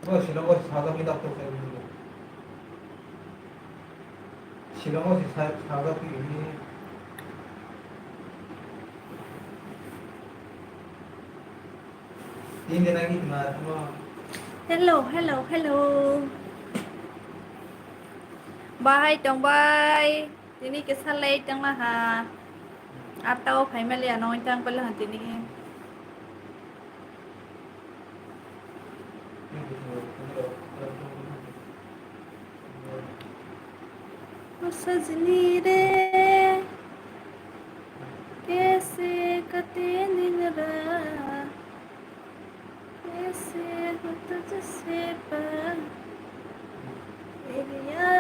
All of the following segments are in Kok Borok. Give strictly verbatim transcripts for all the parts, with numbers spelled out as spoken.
Bo Shillong o sajagwi doctor khe wngkhe. Shillong o se sa-, sajagwi wngkhe. Tini nang ikna mo. Hello, hello, hello. Bahai tong bai. Tini kisa late tong laha. Atta o phaimali ano tang pala tini. O sajni re, kaise kate din ra, kaise ho tujhse pyar kar liya.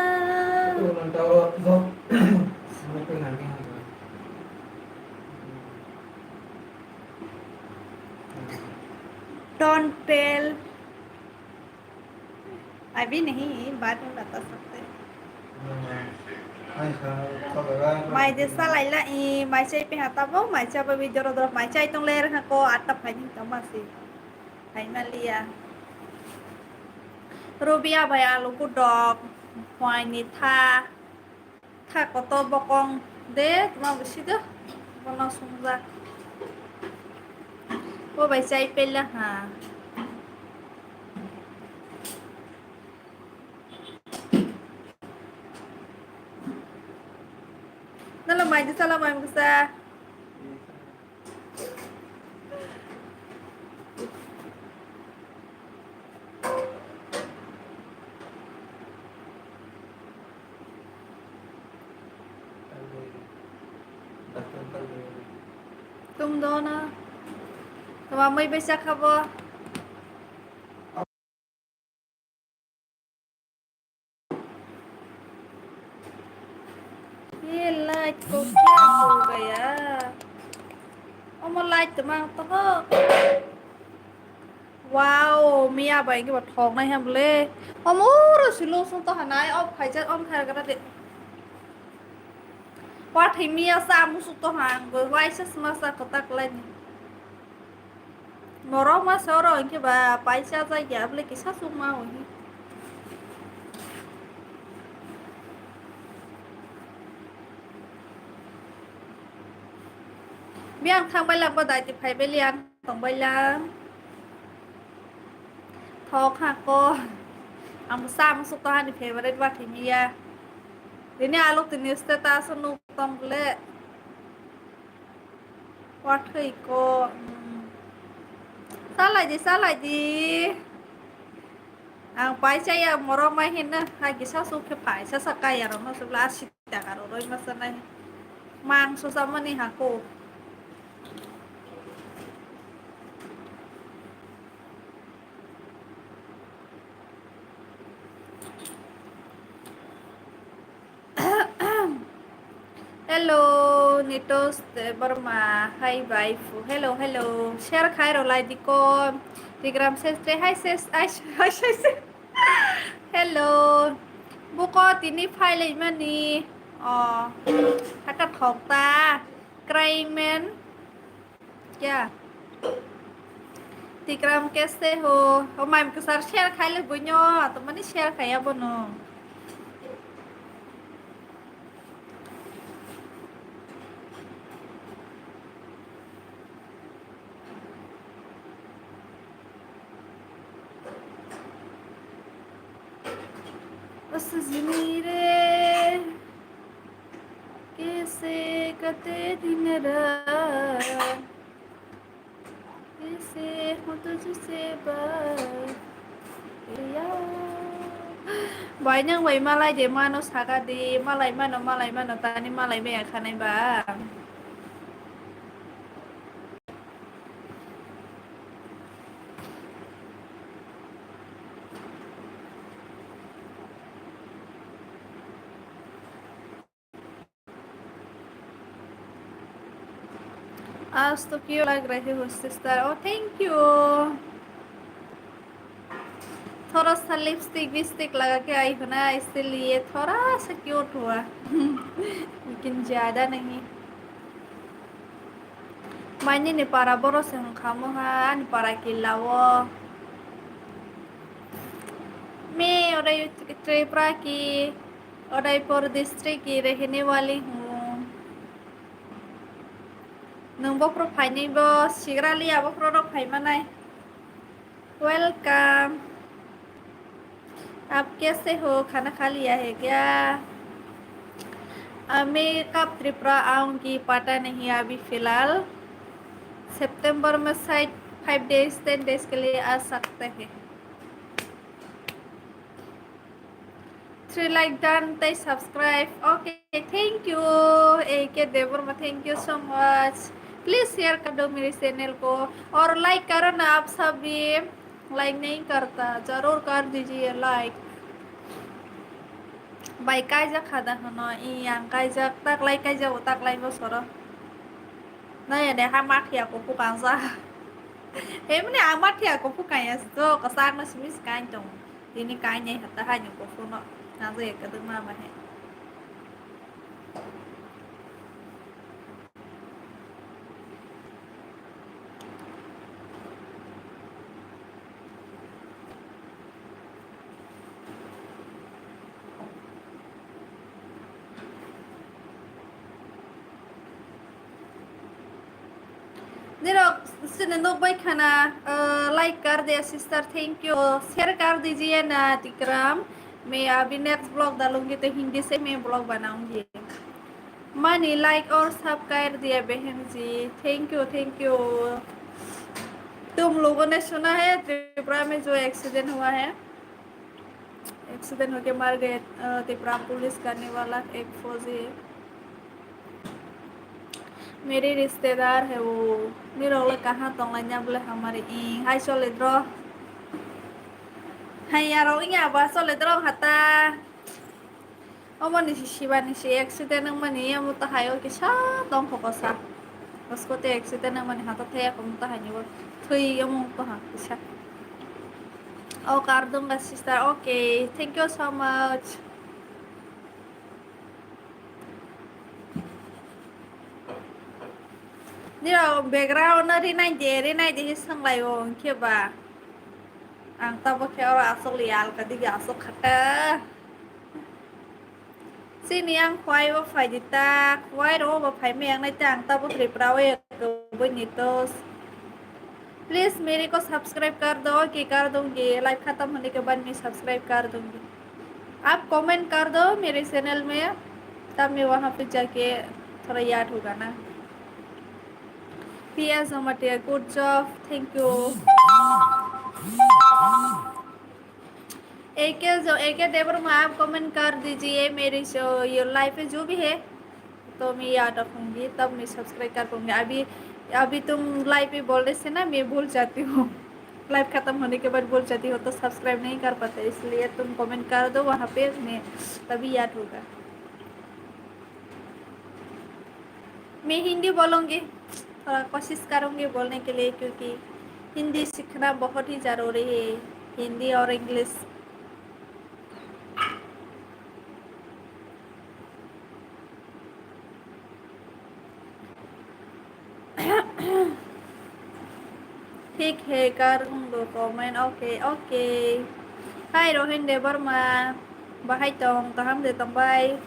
Don't tell. अभी नहीं, बाद में बता सकते हैं। Mai de salai la i, mai chai pe hata bo, mai cha ba video ro drop, mai chai tong ler ha ko, atta phai ni tong ma si. Phai ma liya. Rubia bai alu ku dok, phai ni tha. Tha kotor bokong de, tma bisi de, bono sungjak. Bo bai chai pela ha. Nalo mai de sala mai muksa. Tum do na. Tama mai bai sakha bo. Ye light ko kya ho gaya? Omo light to mang to ho. Wow, miya bai ke ba thok nai ham le. Omo ro silo sung to hanai, off khai jak, on khai gara de. Wa thai miya sa musuk to hang, go wai sa sma sa kotak lai ni. Morok masa oro hwnkhe ba paisa chaya bwle kisa chukma hwnwi. Biyang thangbai lang bo daiti phaibai liya tongbai lang. Thok ha ko. Ang sa musuk to hani favorite ba thimiya. Dini aluk tini status nuk tong bwle. Wathwi ko, mm. Salai di, salai di. Ang paisa ya morok mai hinna, ha kisa suk khe paisa sa kaya rok no sukla asi taka rok roi masa nai. Mangso samani hako. Hello, Nitos Debbarma. Hi, waifu. Hello, hello. Share khai ro lai di ko. Tigram ses tre. Hi, ses. Ai, ai, ai, ai. Hello. Buko tini phai lai mani. Oh. Haka thok ta. Crime man. Kya? Tikram kaise ho? O mai kwsar share khai le buino, to mani share khai abo no. O sajni re, kaise kate din raat, kaise ho tujhse baat. Bai nang bai malai de mano saka di, malai mano, malai mano, tani malai maya khanai ba. आज तो क्यूट लग रहे हो सिस्टर। ओ, thank you. थोड़ा सा लिपस्टिक विपस्टिक लगा के आई हूँ ना, इसीलिए थोड़ा सा क्यूट हुआ। लेकिन ज्यादा नहीं। Mai nini para boro se wngkha moha, ani para killa o. मैं उदय त्रिपुरा की उदयपुर डिस्ट्रिक्ट की रहने वाली हूँ। Nwng bophuru phainai bo sigra liya, bophuru rok phai manai. Welcome. आप कैसे हो? खाना खा लिया है क्या? अ, मैं कब त्रिपुरा आऊंगी पता नहीं अभी फिलहाल। सितंबर में शायद five days, ten days के लिए आ सकते हैं। Three like done tei subscribe. Okay, thank you. A K Debbarma, thank you so much. Please share कर दो मेरे चैनल को और like करो ना आप सब भी। Like नहीं करता, जरूर कर दीजिए like. Bai kaijak khada hwno, i ang kaijak, taklai kaijak, taklai bosoro. Naya de ha mathiya kupu kangsa. Emni ang mathiya kupu kanya sto, kasang na simi skan tong. Tini kainai hata haini kupuno. Nang je kadung ma ba he. Nirok sini nukbai khana, uh, like kar diya sister, thank you. Share kar dijiye na Tikram. मैं अभी next vlog डालूंगी तो हिंदी से मैं vlog बनाऊंगी. Mani like और sub कर दिया बहन जी, thank you, thank you. तुम लोगों ने सुना है त्रिपुरा में जो एक्सीडेंट हुआ है? एक्सीडेंट होके मर गए, अ, त्रिपुरा पुलिस करने वाला एक फौजी है। मेरे रिश्तेदार है वो। Nirok le kaha tong lai nya bole hamari ing. Hai chole dro. Hai aro ing aba chole dro hata. Omo ni si siba ni si accident wng mani, omo ta hai o kisa tong kho kosa. Scooty accident wng mani hata thaya kho ta hai ni bo thwi omo to ha kisa. O kar dong ga sister, okay, thank you so much. Nirok background no rinai de, rinai de hi swng lai o hwnkhe ba. Ang tabo khe oro aswk li alka digi aswk khata. Chini ang khwai o phai di ta, khwai ro bo phai maya nai ta ang tabo Tripura o ya kubui ni to. Please मेरे को subscribe कर दो, okay कर दूंगी, live खत्म होने के बाद मैं subscribe कर दूंगी। आप comment कर दो मेरे channel में, तब मैं वहाँ पे जाके थोड़ा याद होगा ना। P S Jamatia, good job, thank you। A K जो, A K Debbarma, आप comment कर दीजिए, मेरी जो, ये live पे जो भी है, तो मैं याद रखूंगी, तब मैं subscribe कर पाऊंगी। अभी, अभी तुम live पे बोलने से ना मैं भूल जाती हूँ, live खत्म होने के बाद भूल जाती हूँ, तो subscribe नहीं कर पाते, इसलिए तुम comment कर दो वहाँ पे, मैं तभी याद होगा। मैं हिंदी बोलूँगी, थोड़ा कोशिश करूँगी बोलने के लिए, क्योंकि हिंदी सीखना बहुत ही ज़रूरी है, हिंदी और इंग्लिश। ठीक है, कर दूंगा comment, okay, okay। Hi, Rohin Debbarma, bahai tong, kaham de tong bai?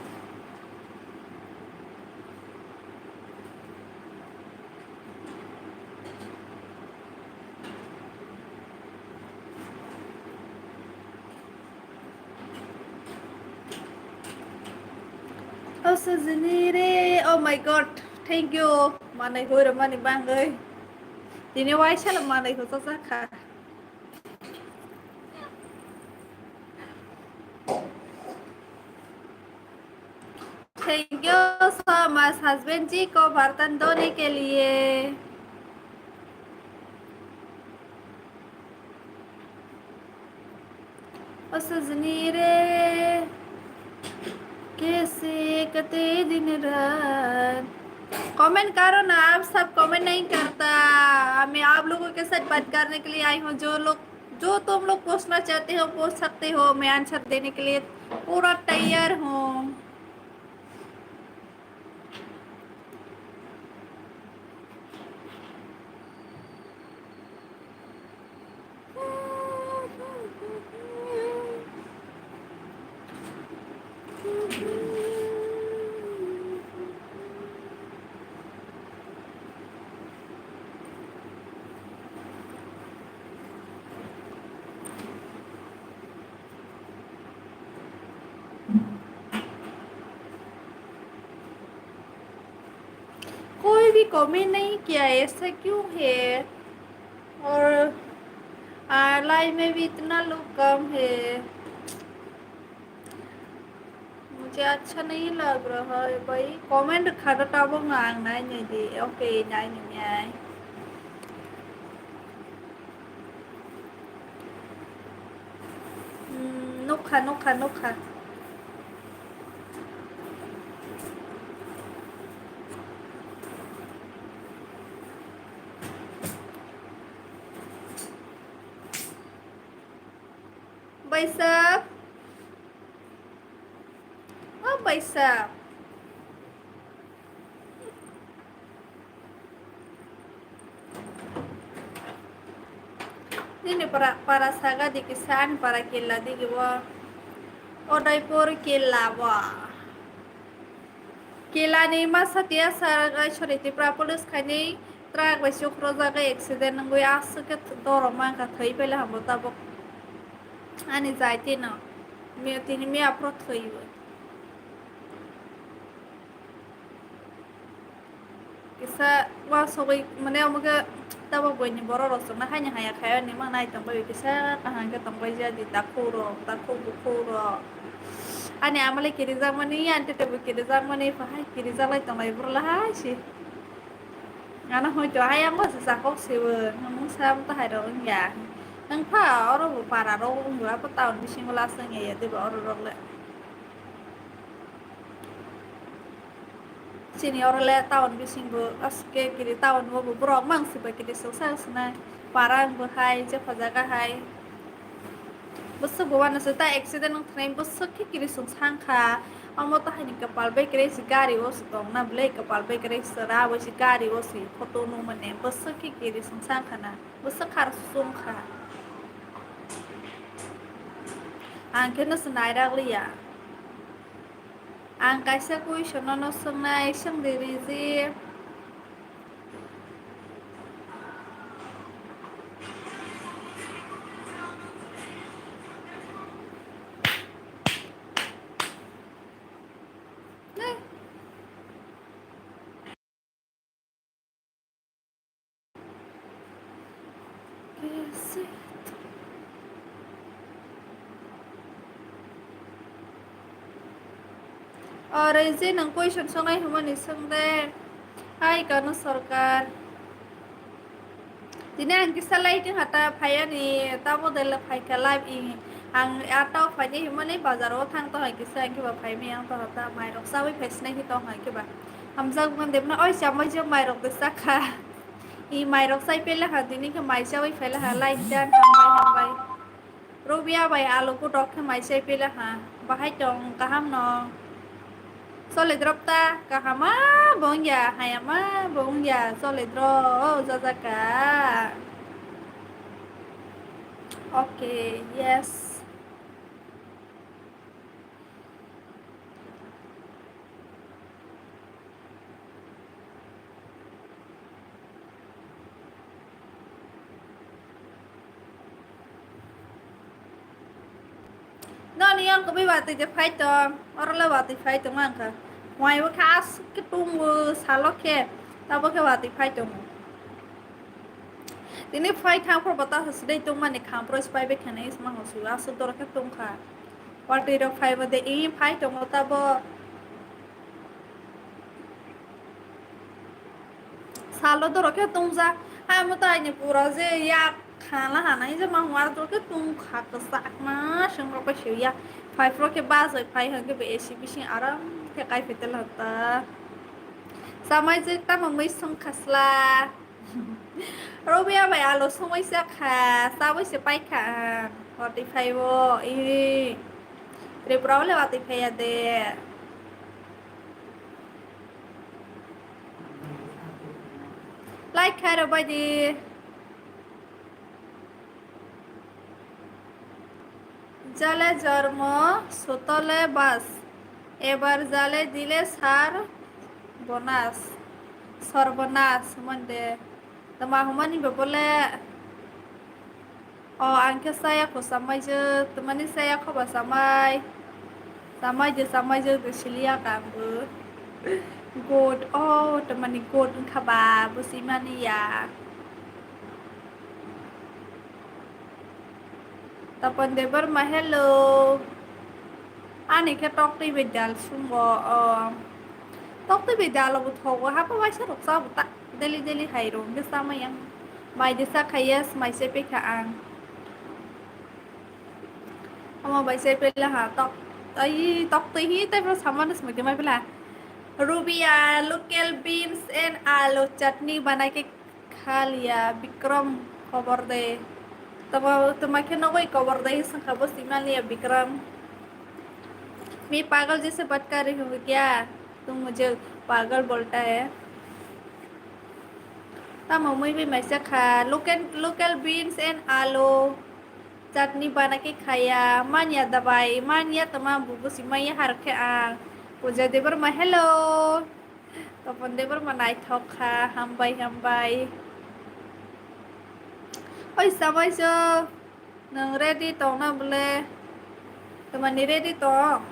O sajini re, oh my God, thank you. Manai hoi rwmani bangwi. Tini waisa manai hochajak kha. Thank you so much, husband जी को बर्तन धोने के लिए। ओ सजनी रे, कैसे कटे दिन रात। Comment करो ना, आप सब comment नहीं करता। मैं आप लोगों के साथ बात करने के लिए आई हूँ। जो लोग, जो तुम लोग पूछना चाहते हो, पूछ सकते हो। मैं आंसर देने के लिए पूरा तैयार हूँ। कमी नहीं किया, ऐसा क्यों है? और, आ, लाइफ में भी इतना लोग कम है, मुझे अच्छा नहीं लग रहा है भाई। Comment khada tabok no ang nai nai di. Okay, nai nai nai. Hmm, nukha, nukha, nukha. Baisa. O baisa. Nini para, para saga di kisa, ani para killa di kibo. Udaipur killa bo. Killa ni masa tiya sar, sorry, Tripura police khaini truck bai sukhro jaga accident wngwi aswk khe dorok mankha, thwi paila hambo tabuk. Ani jai tino. Mi-, tini miya phuru thwiwi. Kisa uansugwi, mane, omo khe tabuk buini borok rok chwngno haino haya khaio hinwi ma nai tongbaio, kisa kaham khe tongbaijak di, takhuk rok, takhuk bukhuk rok. Ani ama le kirijakmani, ani tete bo kirijakmani, bahai kirijaklai tonglai borok le hai se. Ano hoito ayang bo se chakok se bo, nwng sa amtahai rok wngya. Nwng pha oro bo para rok wngbo, abo town bisingo last wngya ya, tei bo oro rok le. Chini oro le town bisingo aske kiri town o bo borok mang se bai kiri sok sa se nai. Para wngbo hai, jepha jaga hai. Bwswk bo uanase ta accident wng thangwi bwswk khe kirisong sang kha. Omo ta haini kwpal bai kwrwi se gari o se tongna bwlai, kwpal bai kwrwi se ra bai se gari o se photo nung mani bwswk khe kirisong sang kha na, bwswk khar song kha. Ang khe no se nairak liya. Ang kaisa question no swngnai, swngdi riji. O Rezi, nwng question songnai hwnmani swng de. Hai Kanu Sarkar. Tini ang kisa lighting hata phaiani, tamo dele phaikha live i. Ang atao phaini hwnmani bazar o thang tong hai kisa, ang kiba phaimai ang tong hata mairok chawi phaisinai hi tong hai kiba. Hamjak mande mna oi chamai je mairok de sakha. I mairok chai pele ha, tini khe mai chawi phaila ha, light dan hambai hambai. Rubia bai alu kutok khe mai chai pele ha, bahai tong kaham no. Chole drop ta kahama bongya, hayama bongya, chole drop o jajaka. Okay, yes. Noni yang kwbwi watwi de phai tong, oro le watwi phai tong ang kha. Wai bo khe aswk khe tongo salo khe, tabo khe watwi phai tongo. Tini phai thang phor bo ta se dei tongmani kham phro se pai bai khe nai se ma ho su aswk dor khe tong kha. Watwi rok phai bo de i phai tongo tabo. Salo dorok khe tongjak. Hai omo tai ni pura je yak khala hanai je ma hwnwi arok khe tong kha kwchak ma seng rok bai se ya. Phai phro khe bus bai phai hwnkhe bo A C bising aram khe kai phetel hota. Chamai je tamo mui song khasla. Rubia bai alo songwi sa kha, chawi se pai kha ang. Watwi phai o, i. Tripura o le watwi phai ya de. Like khai rw bai di. Jale jormo sotole bas, ebar jale dile sar bonas, sorbonas mande. Tama humani bebole. O, ang khe chaya kho chamai je, twmani chaya kho ba chamai. Chamai je, chamai je, de siliya kang bo. Good. Oh, tamani good wngkha ba, bo swimani ya. Tapan Debbarma, hello. Ani khe toktwi bai dal sungo. Oh. Toktwi bai dal bo thogo, hapa waisa rok cha bo ta daily daily hai rok hwnkhe chamai yang. Mai de cha khaiya, mai se pekha ang. Omo bai se pela ha tok. Ai, toktwi hi tai bro sama de smai de mai pela. Rubia, local beans and aloo chutney banai ke kha liya, Bikram, kobor de. Tamo, tamo khe nogoi kobor de, swngkha bo swimani ya Bikram. मैं पागल जैसे बात कर रही हूँ क्या? तुम मुझे पागल बोलता है? Tamo mui bai maisa kha, local, local beans and aloo chutney bana ke khaya, manya dabai, manya tama bubu si maya har khe ang. Puja Debbarma, hello. Topon Debbarma naithok kha, hambai, hambai. Oi, samai jo, nwng ready tong na bole? Tamani ready tong?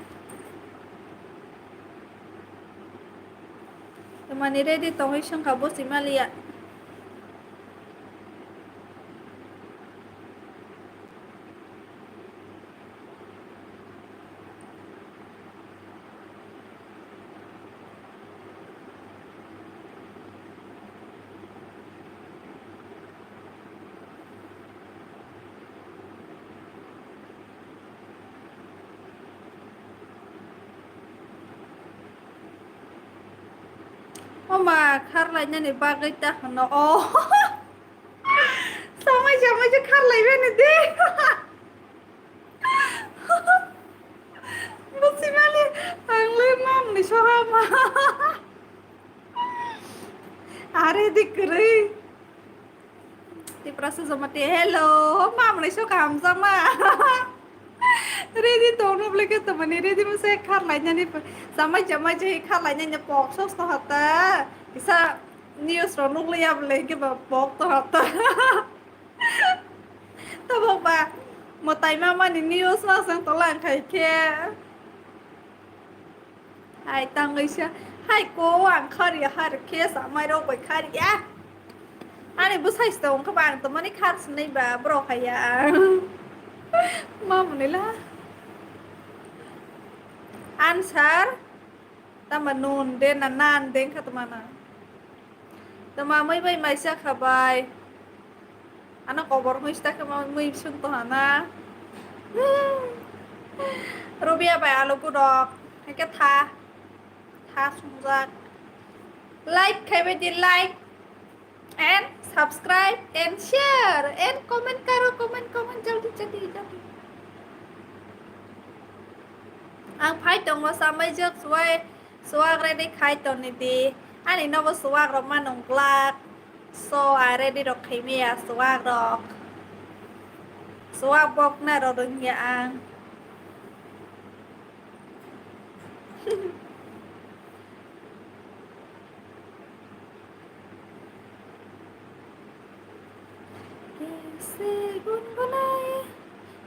Tamani ready tongwi swngkha bo si maliya. Oma kharlainani bagwi ta hwno o. Samai samai se kharlaibani de. Busimali, ang le mamni soha ma. Are di kwrwi. Tiprasa Jamatia, hello. Mamni soha hamjakma. Ready tongno bole khe tamani ready mo se kharlainani. Samai samai se kharlainani pok sos to hata. Kisa news ro nukliya bole khe ba pok to hata. Tabok ba mwtai mamani news ma swng tola wngkhai khe. Hai tangwi sa, hai ko ang khariya, hai khe samai rok bai khariya. Ani bwsai se tong khe ba ang tongmani khar sinai ba borok haiya. Mamani la. Answer. Tama nun de na nan de wngkha tama na. Tama mui bai maisa kha bai. Ano kobor mui sta khe ma mui sung to hana. Rubia bai alu gudok. Hake tha. Tha sungjak. Like khai bai di like. And subscribe and share and comment karo, comment, comment, jaldi, jaldi, jaldi. Ang phai tongo samai jok suwai, suwak ready khai toni di. Ani nobo suwak rok ma nung glak. So, I ready rok khai maya suwak rok. Suwak bok na rok rung ya ang. Kese gungunai.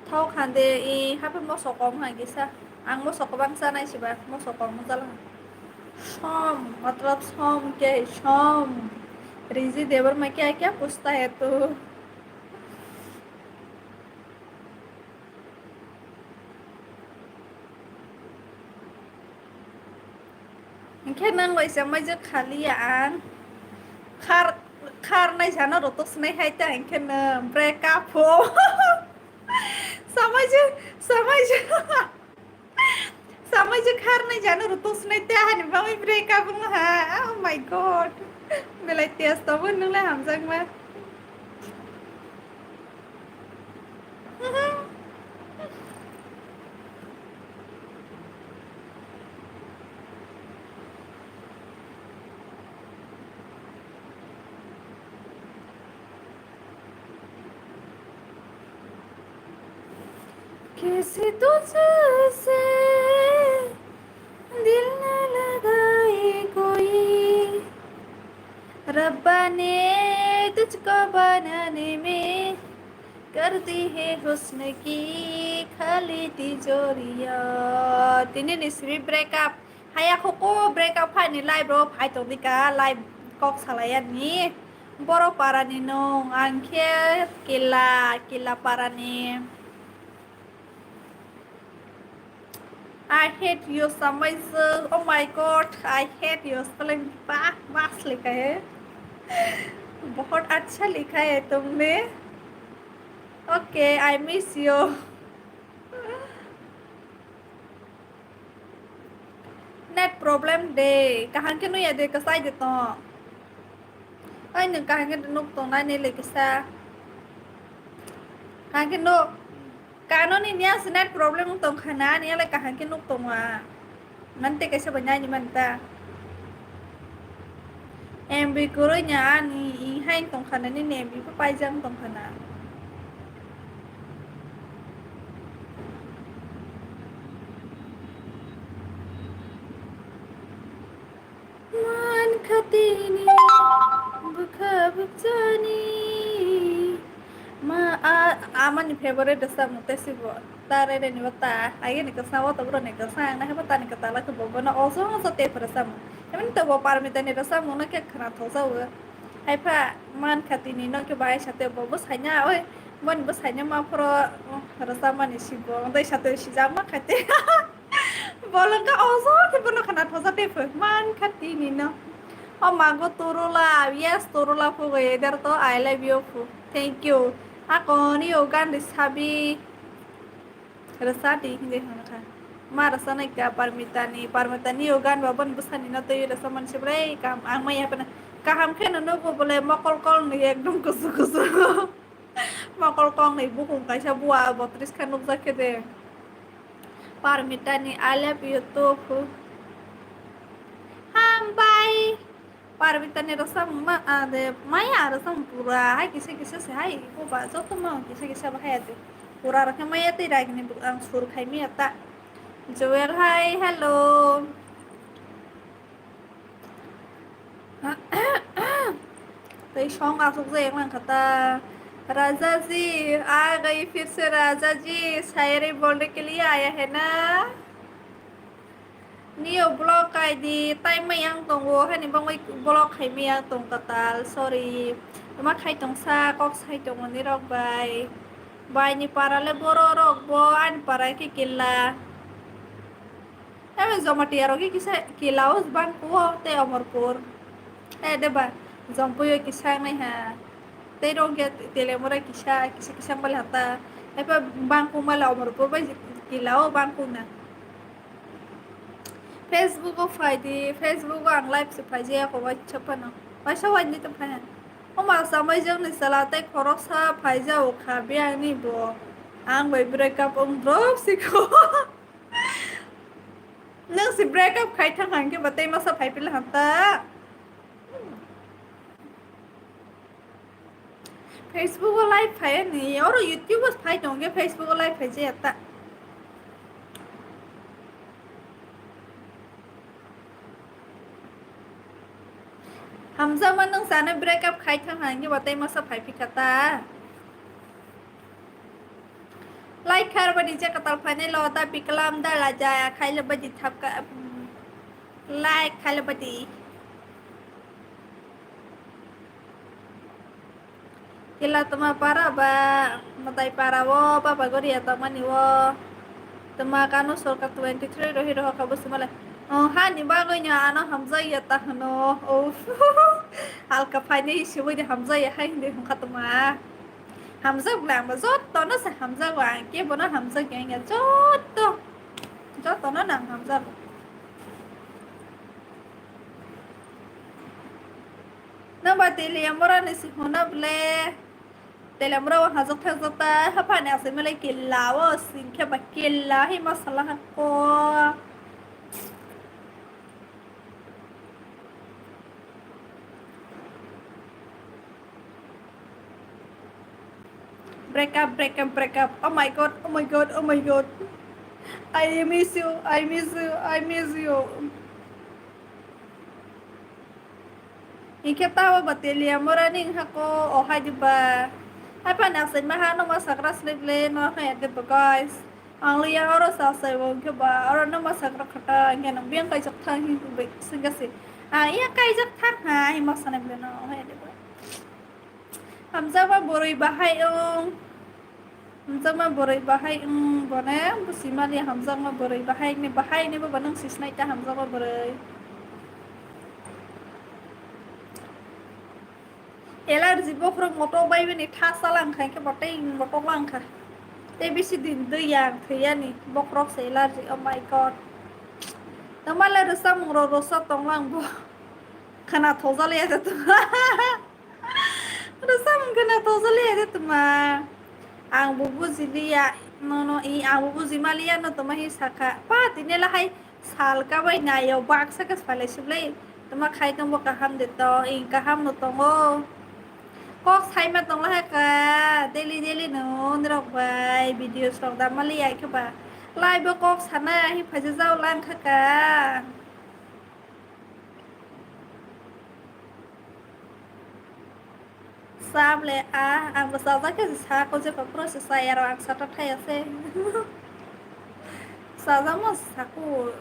Thok hande i hape moso kom hai kisa. Ang moso kobang sanai siba, moso kom jala. Som, matlab som ke som. Riji Debbarma kya kya puchta hai tu? Hwnkhe nang bai se maijak khaliya ang. Khar, khar nai jano rotok sinai hai ta hwnkhe no break up ho. Samai je, samai je. Samai je khar nai jano rotok sinai ta hani bagwi break up wng ha. Oh my God. Belai test obo nung lai hamjakma. कैसे तुझसे दिल न लगाए कोई, रब्बा ने तुझको बनाने में कर दी है हुस्न की खाली तिजोरियां। Tini ni simi break up. Haya kho ko break up phaini live ro phai tongdi ka live kok salai ani. Boro parani nung ang khe kila, kila parani. I hate you, Samaiswk. Oh my God, I hate you. Spelling ba, ba slikha hai. बहुत अच्छा लिखा है तुमने। Okay, I miss you. Net problem de. Kaham khe nuya de, kasai de to. Ai nwng kaham khe nuk tong nai ne le kisa. Kaham khe nuk. Kanoni niya se net problem wng tong kha na, niya le kaham khe nuk tongo a. Man tei kaisa bai nai ni man ta. M B kwrwi nya ani i hai tong kha na, nini M B bo paijak tong kha na. Man khatini bwkha bwkjani. Ma, a, amani favorite rwchapmung tei sibo. Ta raida ni bo ta. Agini kwchang o to boroni kwchang. Nahai bo tani kwtal khe bo bono ojo ojo tei pho rwchapmung. Emani to bo Parmita ni rwchapmung no khe khwna thokjago. Haipha man khatini no khe bai sa tei bo bwsai na oi. Boni bwsai no ma phoro, mm, rwchapmani sibo. Tei sa tei sijak ma kha tei. Bolong khe ojo khe bono khwna thoja tei phai man kha tini no. O mago Torula, yes, Torula phugo eder to, I love you phu. Thank you. Hakon yo gan ri sabi. Rasa di hindi hana kha. Ma rasa nai ka Parmita ni, Parmita ni yo gan babon bwsani no tei rasa man se brai kam ang mai hapna. Kaham khe no nugo bole mokol kol ni ekdom kusu kusu. Mokol kong ni bukung kaisa bua botris kha nukjak khe de. Parmita ni I love you too phu. Hambai. Parmita ni rwchapmung ma, ah, de, maya rwchapmung pura hai kisa kisa se hai. Boba joto ma kisa kisa bahai ate. Pura rwkhe maya tei ragini ang sur khai maya ta. Joel hai, hello. Tei song asuk jai wng kha ta. Raja ji, आ गई फिर से राजा जी, शायरी बोलने के लिए आया है ना? Nio block I D tai mayang tongo, hani bangwi block hai mayang tong katal, sorry. Tuma khai tong sa, kok sai tongo nirok bai. Bai ni para le boro rok bo, ani para khe killa. Ebe Jamatia rok khe kisa kila o Bangku o tei Omorpur. E deba, Jompui o kisa nai ha. Tei rok khe Telemura kisa, kisa kisa bali hata. Ebe Bangku mala Omorpur bai kila o Bangku na. Facebook o phai di, Facebook o ang live se phai jaya ko waisa phano. Waisa wai ni to phai ha. O ma samai jang ni sala tei khoroksa phai ja o kha biyang ni bo. Ang bai break up ong drop si ko. Nang si break up khai thang hang khe ba tei masa phai pila hanta. Facebook o live phai ani, oro YouTube o phai tong khe Facebook o live phai jaya ta. Hamjakma nwng sana break up khai thang hang khe ba tei masa phai phi kha ta. Like khar badi je katal phainai lo da biklam da la jaya khaile badi thap ka, mm, like khaile badi. Kila tuma para ba matai para o baba goria tongmani o tuma kanu sorkar twenty three rohi roho kabo sumale. Oh, hani bagwi no ano hamjak ya ta hwno. Oh, halka phainai sibui de hamjak ya hai hindi hwnkha tuma. Hamjak bwle ang bo jotono se hamjago, ang kebono hamjak ya wngya, joto, jotono nang hamjago. Nang ba Telemura ni se hona bwle, Telemura o hajak thajak ta, haphani asai malai killa o, singkhe ba killa, hi masala hako. Break up, break up, break up. Oh my God, oh my God, oh my God. I miss you, I miss you, I miss you. Hingkhe tabo ba Telemura ni wngkha ko, o hai diba. Hai phano asai maha no ma sakra slip le no hai diba guys. Ang liya oro sa sai bo hwnkhe ba oro no ma sakra khata hwnkhe nang biyang kaijak thang hin bai sengga se. Ah, iya kaijak thang ha, hi ma sanai bole no, hai de ba. Hamjakma bwrwi bahai wng. Hamjakma bwrwi bahai wng bone busi mali hamjakma bwrwi bahai ni bahai ni bo nang sisnai ta hamjakma bwrwi. Allergy bokhorok motok bai bini tha chala wngkha, hwnkhe bo tei motok lang kha. Tei bisi din twi yang thwi yani bokhorok se allergy, oh my God. Tongmale rwchapmung rok rwchap tong lang bo. Khana thokjak liya de tongma. Rwchapmung khana thokjak liya de tongma. Ang bo buji liya, nono i ang bo buji ma liya no tongma hi sakha. Pa tini lahai Sal kabai nayo baksa khe phalai sublai. Tama khai tongbo kaham de to, ing kaham no tongo. Kok saima tongla hai ka, daily daily no nirok bai videos rok da mali ai khe ba. Lai bo kok sana hi phaisa jao lang kha ka. Sable a, ang bo chajak khe sa ko je kokro se sa aro ang sata thai ase. Chajak mo sako.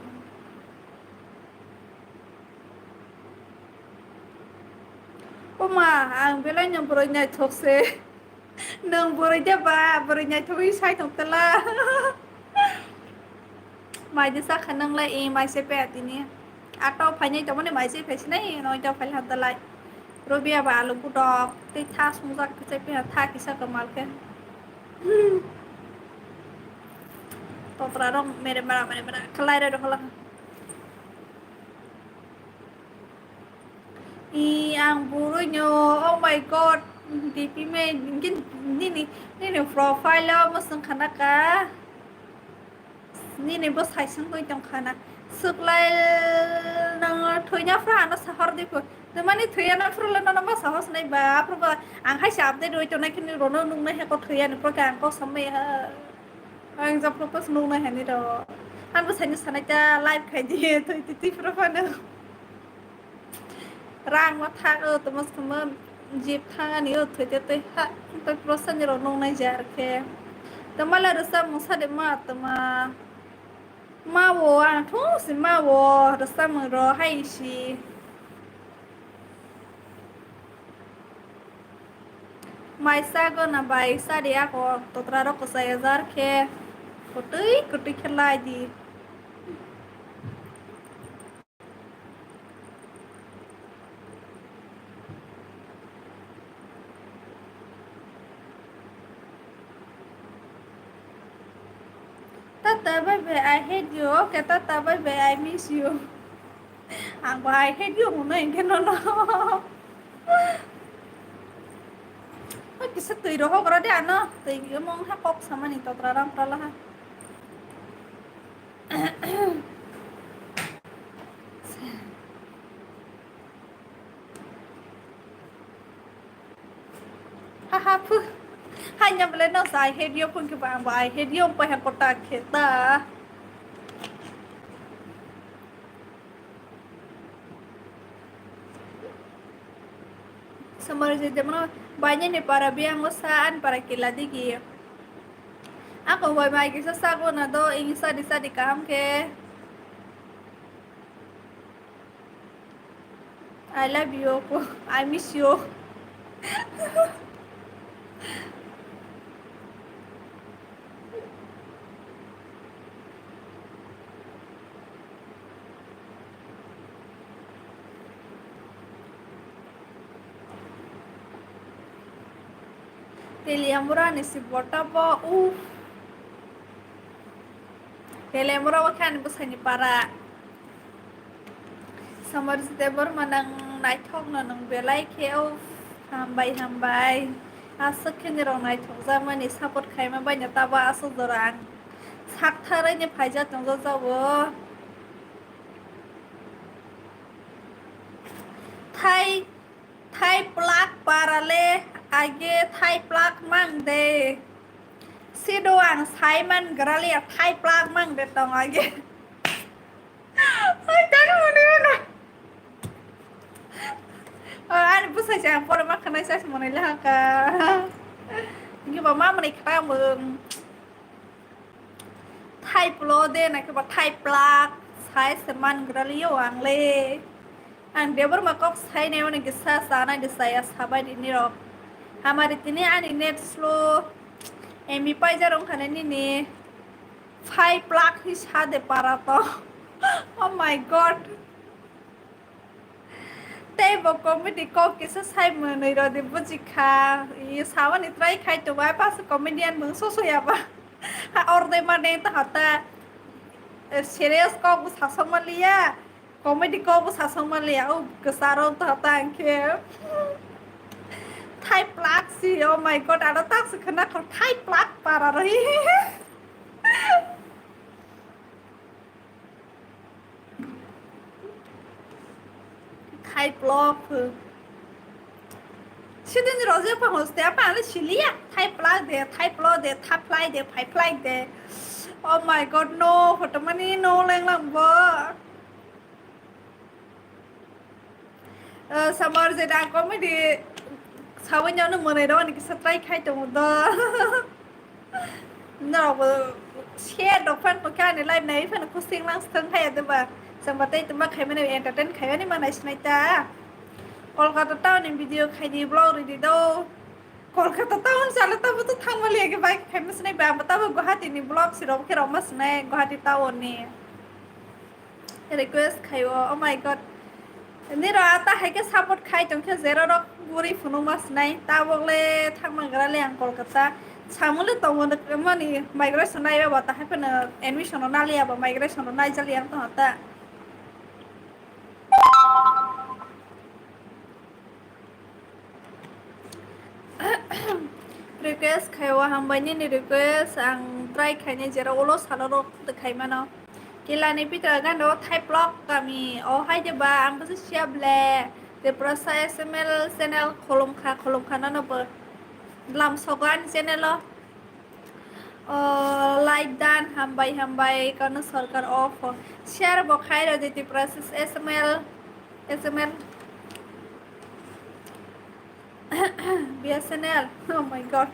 Oma, ang belai no boroi naithok se. Nwng boroi de ba, boroi naithok wi sai tong tela. Mai de sakha nang lai, e mai se pe tini. Ato phainai tongmani mai se phaisinai, noi to phai handa lai. Robia ba alu budok, tei tha sungjak khe chai piha tha kisa kwmal khe. Totra rok mere mara mere mara khlai rok hola. I ang burui no, oh my God, D P me, nini, nini profile o mwswng khana ka. Nini bo saisung twi tong khana. Suklai nang thwina phra ano sahor di phu. Tamani thwiyana phra le nono ma sahos nai ba, aphru ba ang hai se update roi tongnai khini rono nung nai he ko thwiyani phra ang ko samai ha. Ang jab ko pas nung nai hani ro. Ang bo saini sanai ta live khai di thwi ti ti phra phano. Rang ma thang o tamo samo jip thang ani o thwi te twi ha twi prosa ni rok nung nai jar khe. Tamo le rwchap mung sa de ma tama. Ma wo ang thung si ma wo rwchap mung ro hai si. Mai sa go na bai sa de ako totra rok ko sa jar khe. Kutui kutui khe lai di. Tata bye bye, I hate you. Okay, tata bye bye, I miss you. Ang ba I hate you hwnwi hwnkhe nono. Oi, kisa twi rohok ro de ano. Twi omo wngkha kok samani totra rang pralaha. Haha phu. Hanya bole no sa I hate you phun ke ba ang ba I hate you pa ha kota kheta. Samar je demno bainani para biyango sa an para kila digi. Ako hoi mai kisa sago na do ing sadi sadi kaham khe. I love you, I miss you. Teliamura ni si bota bo, uff. Teliamura bo khe ani bwsai ni para. Samar Debbarma nang naithok no nang belai khe, uff, hambai, hambai. Aswk khe nirok naithok jakmani support khaima baino tabo aswk jora ang sak tharwi ni phaijak tongjajago. Thai, thai plak parale age thai plak mang de. Sido ang saiman grali thai plak mang de tong age. Ai, tani muni mana. Ani bwsai se ang pore ma khanai sa mwnai lahaka. Ngi ba ma mwnai khata mung. Thai plo de na khe ba thai plak sai se man gra liyo ang le. Ang Debbarma kok sai ne one kisa sa na de saya sabai di ni rok. Hamari tini ani net slow. M B pai jarong khane nini. Five lakh hi sa de para to. Oh my God. Tei bo comedy kok kisa sai mwnwi rodi bujikha. Ye sawani try khai tongo, ai pas comedian mung so so ya ba. Ha orde ma deng ta hata. Eh, serious kok bu sasok ma liya. Comedy kok bu sasok ma liya. O ksaro ta hata angkhe. Thai plak si, oh my God, aro tak si khna kho thai plak para roi. Thai plok. Sidin roje pa hoste apa ale silia. Thai plak de, thai plok de, thai plai de, phai plai de. Oh my God, no, photo mani no leng lang bo. Eh, samar je da comedy sawi nyo no mwnai ro ani kisa try khai tongo do. No bo share rok fan ko kani live nai fan ko sing lang stang khai de ba. Samar tei tuma khai mani entertain khai ani manai sinai ta. Kolkata town ni video khai di vlog ri di do. Kolkata town sala tabo to thangma liya ke bike khai ma sinai ba, tabo Guwahati ni vlog si rok khe rok ma sinai Guwahati town ni. Request khaio, oh my God. Niro ata hai khe support khai tong khe jero rok guri phunuk ma sinai. Tabok le thangma gra le ang Kolkata. Samung le tongo mani migration nai ba ta hai phano admission no nali aba migration no nai jali ang tong ta. Request khaio, hambai nini request, ang try khainai jera ulo salo rok khaimano. Kilani pitra gando thai plok kami o hai de ba ang bwswk siya ble. Tiprasa S M L channel kholom kha, kholom kha nono bo lam sogo ani channel o. Oh, like dan, hambai, hambai, kono sorkar off. Share bo khai rodi Tiprasa S M L, S M L, B S N L. Oh my God.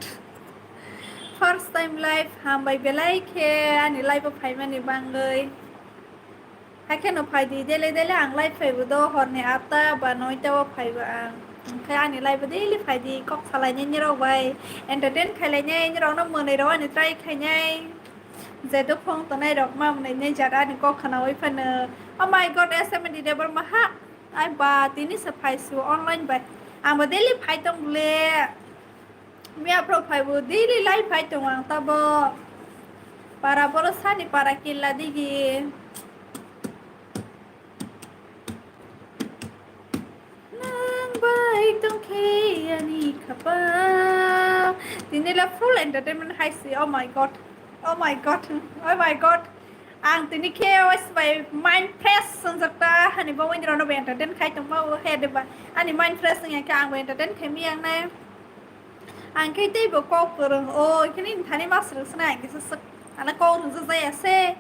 First time live, hambai belai khe ani live o phaimani bangwi. Haikhe no phai di, dele dele ang live phaibo do, horni atta ba noita o phaibo ang. Hwnkhe ani live o daily phai di, kok salainai nirok bai, entertain khailainai nirok no mwnwi rok ani try khainai. Je dophong tongnai rok ma mwnwi nai jat ani kok khnaui phano. Oh my God, S M D Debbarma ha. Ai ba, tini se phai su online bai. Ang bo daily phai tong bole. Miya pro phaibo daily life phai tongo ang tabo. Para bolo sani para killa digi. Nang bai tongkhe ani khapang. Tini le full entertainment hai si. Oh my God. Oh my God. Oh my God. Ang tini khe wes bai mind fresh swngjak ta hani bo wini rano bai entertain khai tongma o he de ba. Ani mind fresh wngya khe ang bai entertain khai mi ang nai. Ang khe tei bo kok kwrwng o, khe nini thani ma swrwng swnai, ang kisa swk, ano kok rwngsa jaya se.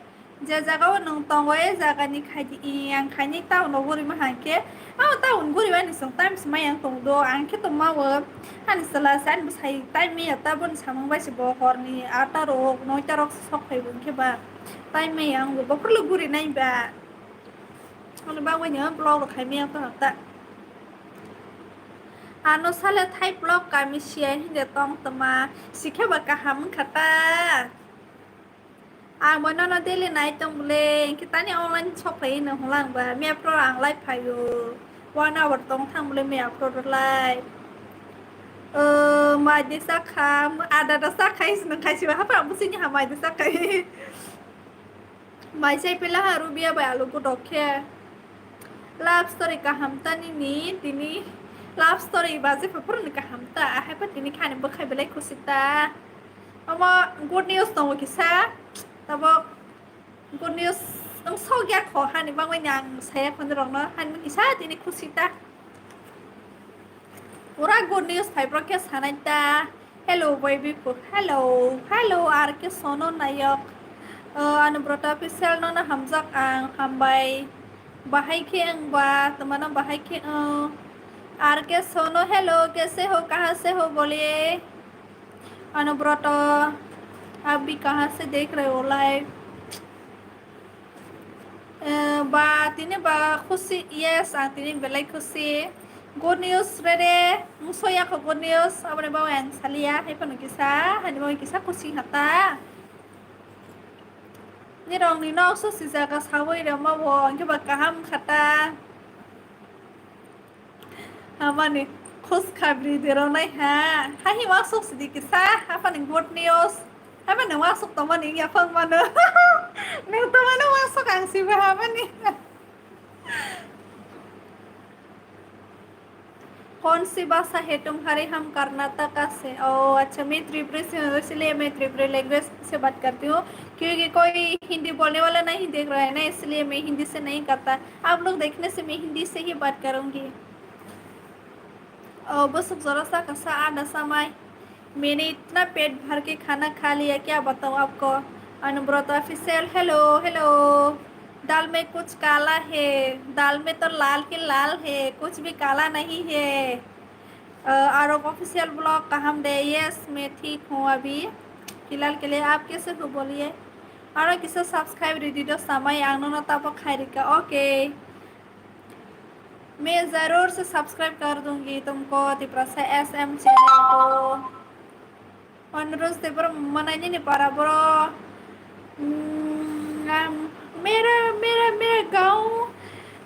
Je jaga o nwng tongo, e jaga ni khai di, i ang khaini town o guri ma hang khe, abo town guri bai ni chwng time swmai ang tong do, ang khe tongma o, ani chwla se, ani bwsai time maya ta, boni samung bai se bo hor ni atta rok, noita rok se sok phai bo, hwnkhe ba time maya ang bo, bo phuru guri nai ba. Ani bagwi no vlog rok khai maya ang tong ta. Ano sale thai vlog kami siya hinde tong toma sikhe ba kaham wngkha ta. Ang bo nono daily nai tong bole, hwnkhe tani online sok phai hino hwnlang ba, map ro ang live phaio. One hour tong thang bole map ro live. O, mai de sakha, ada da sakha is nang khai siwa hapa ang busi ni ha mai de sakha. Mai chai pila ha Rubia bai alu gudok khe. Love story kaham ta nini, tini love story ba je paphor ni kaham ta, ahai pa tini khani bwkhai belai khusi ta. Omo good news tongo kisa, tabok good news wng sok ya kho hani bagwi ni ang saya khon rok no hani kisa tini khusi ta. Pura good news phai bro khe sanai ta. Hello baby ko. Hello. Hello R K Sono Nayok. Uh, Anubrata official no na hamjak ang hambai. Bahai khe ang ba tumana bahai khe ang. R K Sono hello, kaise ho, kaha se ho boliye? Anubrata, aap bhi kahan se dekh rahe ho live? Ba tini ba khusi, yes, ang tini belai khusi. Good news re re, mungso ya kho good news, aboni bagwi ang saliya, hai phano kisa, hani bagwi kisa khusi hata. Nirok ni nok so si jaga sawi rema bo, hwnkhe ba kaham khata. Hamani khus khabri deronai ha. Hahi wasuk sidi kisa, hapani good news. Hapani wasuk tomani yaphang mano. Nirok tomani wasuk ang siba hamani. कौन सी भाषा है तुम्हारी? हम कर्नाटका से। ओ अच्छा, मैं त्रिपुरी से हूँ, इसलिए मैं त्रिपुरी लैंग्वेज से बात करती हूँ, क्योंकि कोई हिंदी बोलने वाला नहीं देख रहा है ना, इसलिए मैं हिंदी से नहीं करता। आप लोग देखने से मैं हिंदी से ही बात करूँगी। ओ, बस जरा सा कसा आधा समय मैंने इतना पेट भर के खाना खा लिया, क्या बताऊँ आपको। Anuvrat official, hello, hello. दाल में कुछ काला है, दाल में तो लाल ही लाल है, कुछ भी काला नहीं है। अ, आरोप ऑफिशियल ब्लॉग, कहाँ दे? यस, मैं ठीक हूँ अभी, फिलहाल के लिए। आप कैसे हो बोलिए? Aro kisa subscribe ridi do samai ang nono tabo khairika, okay. मैं जरूर से सब्सक्राइब कर दूंगी तुमको, तिप्रसा एसएम चैनल को। अनुरोध से पर मनाइने ने पारा bro। Hmm, मेरा मेरा मेरा गांव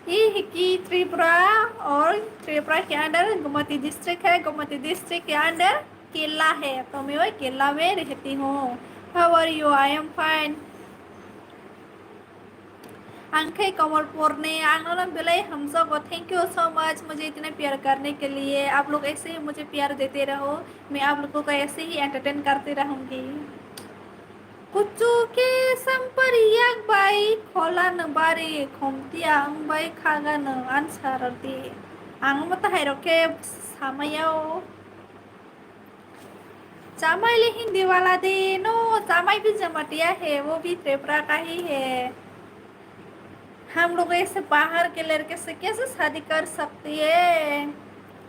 ये है कि त्रिपुरा, और त्रिपुरा के अंडर गोमती डिस्ट्रिक्ट है। गोमती डिस्ट्रिक्ट के अंडर केला है, तो मैं वही केला में रहती हूँ। How are you? I am fine. आंखे कमलपुर ने आंगनों बिलाई हम सब को thank you so much मुझे इतने प्यार करने के लिए। आप लोग ऐसे ही मुझे प्यार देते रहो, मैं आप लोगों को ऐसे ही एंटरटेन करती रहूँगी। कुचु के संपर याक बाई खोला न बारी खोमतिया अंग बाई खागा न आंसार दे। आंग मत हाई रोके सामयाओ। चामाइले हिंदी वाला दे नो, चामाई भी जमाटिया है, वो भी त्रिपुरा का ही है। हम लोग ऐसे बाहर के लड़के से कैसे शादी कर सकती है?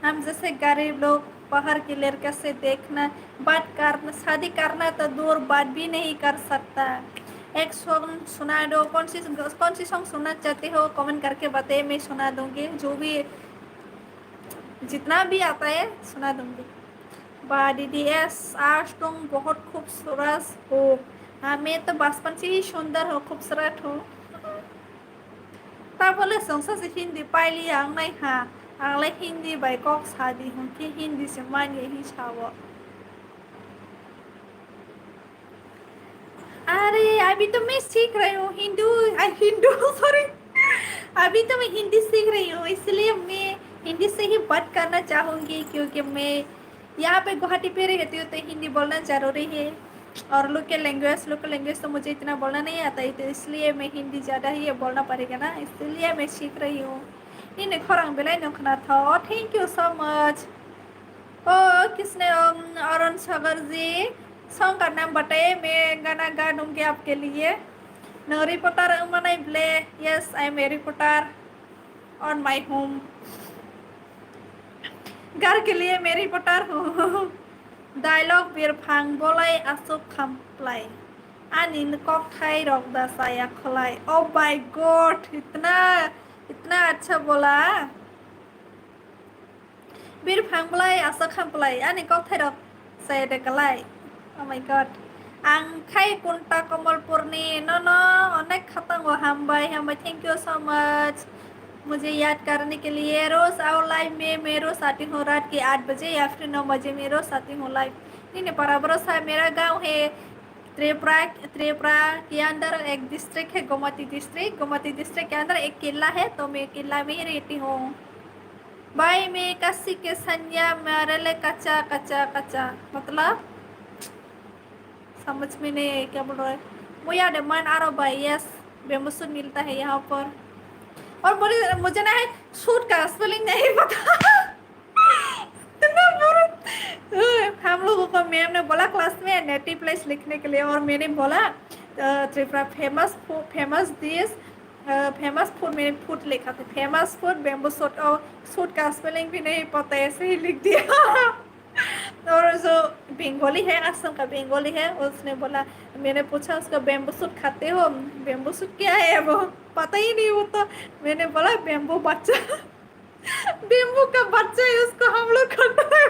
हम जैसे गरीब लोग बाहर के लड़के से देखना, बात करना, शादी करना तो दूर, बात भी नहीं कर सकता। एक सॉन्ग सुना दो, कौन सी, कौन सी सॉन्ग सुनना चाहते हो, कमेंट करके बताइए, मैं सुना दूंगी। जो भी, जितना भी आता है, सुना दूंगी। Ba D D S, आज तुम बहुत खूबसूरत हो। हाँ, मैं तो बचपन से ही सुंदर हूँ, खूबसूरत हूँ। Tabole songsa se Hindi paili ang nai ha, ang le Hindi bai kok sadi hwnkhe Hindi se manya hi sao. अरे, अभी तो मैं सीख रही हूँ हिंदू, आ, हिंदू, सॉरी। अभी तो मैं हिंदी सीख रही हूँ, इसलिए मैं हिंदी से ही बात करना चाहूँगी, क्योंकि मैं यहाँ पे गुवाहाटी पे रहती हूँ, तो हिंदी बोलना ज़रूरी है। और लोकल लैंग्वेज, लोकल लैंग्वेज तो मुझे इतना बोलना नहीं आता है, तो इसलिए मैं हिंदी ज़्यादा ही ये बोलना पड़ेगा ना, इसलिए मैं सीख रही हूँ। Nini khorang belai no khna tho. Oh, thank you so much. Oh, किसने, um, अरुण सागर जी, सॉन्ग का नाम बताइए, मैं गाना गा दूंगी आपके लिए। No reporter manai ble? Yes, I am a reporter on my home. घर के लिए मैं रिपोर्टर हूँ। Dialogue: Birphang bolai aswk khamplai, ani kokthai rok da chaya kholai. Oh my God, इतना, इतना अच्छा बोला। Birphang bolai aswk khamplai, ani kokthai rok chaya de kalai. Oh my God. Ang khai kunta Komolpurni, no, no, onek khatango hambai, hambai, thank you so much. मुझे याद करने के लिए। रोज आओ लाइव में, मैं रोज आती हूँ रात के आठ बजे या फिर नौ बजे में रोज आती हूँ live. Nini para boro sa, मेरा गांव है त्रिपुरा, त्रिपुरा के अंदर एक डिस्ट्रिक्ट है गोमती डिस्ट्रिक्ट। गोमती डिस्ट्रिक्ट के अंदर एक किला है, तो मैं किला में ही रहती हूँ। भाई, मैं काशी के सैया, मेरे लिए कच्चा, कच्चा, कच्चा। मतलब, समझ में नहीं है क्या बोल रहा है। मुया दे मन आ रहा भाई, यस, बेम्बू सूट मिलता है यहाँ पर। और मुझे, मुझे ना है, सूट का स्पेलिंग नहीं पता। इतना बुरा। हम लोगों को मैम ने बोला क्लास में नेटिव प्लेस लिखने के लिए, और मैंने बोला, अ, त्रिपुरा फेमस फू-, फेमस डिश, अ, फेमस फूड, मैंने फूड लिखा था, फेमस फूड बेम्बू सूट, और सूट का स्पेलिंग भी नहीं पता, ऐसे ही लिख दिया। और जो बंगाली है, असम का बंगाली है, उसने बोला, मैंने पूछा उसको, "बैम्बू सूट खाते हो?" "बैम्बू सूट क्या है वो?" "पता ही नहीं, वो तो।" मैंने बोला, "बैम्बू बच्चा।" "बैम्बू का बच्चा है, उसको हम लोग खाता है।"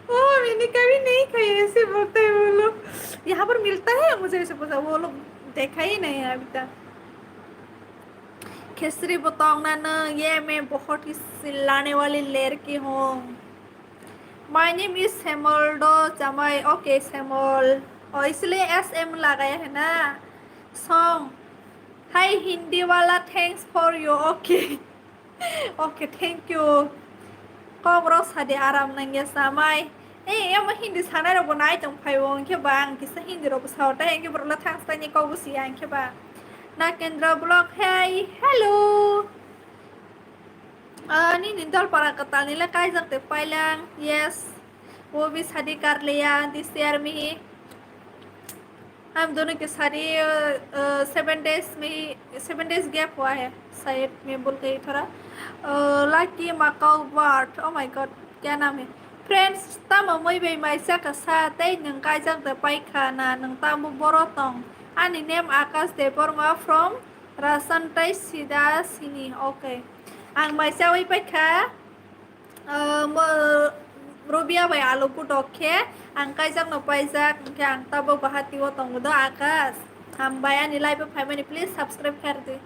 "ओ, मैंने कभी नहीं खाई," ऐसे बोलते हैं वो लोग। "यहाँ पर मिलता है?" मुझे ऐसे पूछा, वो लोग देखा ही नहीं है अभी तक। खेसरी बताऊंगा ना, ये मैं बहुत ही चिल्लाने वाली लड़की हूँ। My name is Semoldo Jamai। Okay, Semol। ओ, इसलिए एस एम लगाया है ना। Song। Hi, हिंदी वाला, thanks for you। Okay। Okay, thank you। Kok rok sadi aram nangya samai. Ei, emo Hindi sanai rok bo nai tong phai o, hwnkhe ba ang kisa Hindi rok bo sao, tai hwnkhe borok le thanks taini kok bo siya, hwnkhe ba. Nakendra Vlog, hey, hello. Ah, nini dol para kwtal ni le kaijak te pailang, yes. Wo bhi shadi kar liya, this year mein hi. हम दोनों की शादी, अ, अ, seven days में ही, seven days gap हुआ है, शायद मैं भूल गई थोड़ा। अ, Lucky Macau Bird, oh my God, क्या नाम है? Friends, tamo mui bai maisa kasa tei nwng kaijak da paikha na, nwng tamo boro tong? Ani name Akash Debbarma from Rasan tai Sida Sini, okay. Ang maisa ui paikha. Ah, mo-, Rubia bai alu kutok khe ang kaijakno paijak, hwnkhe ang tabuk bahati o tongo do, Akash. Hambai ani live o phaimani, please subscribe khairdi.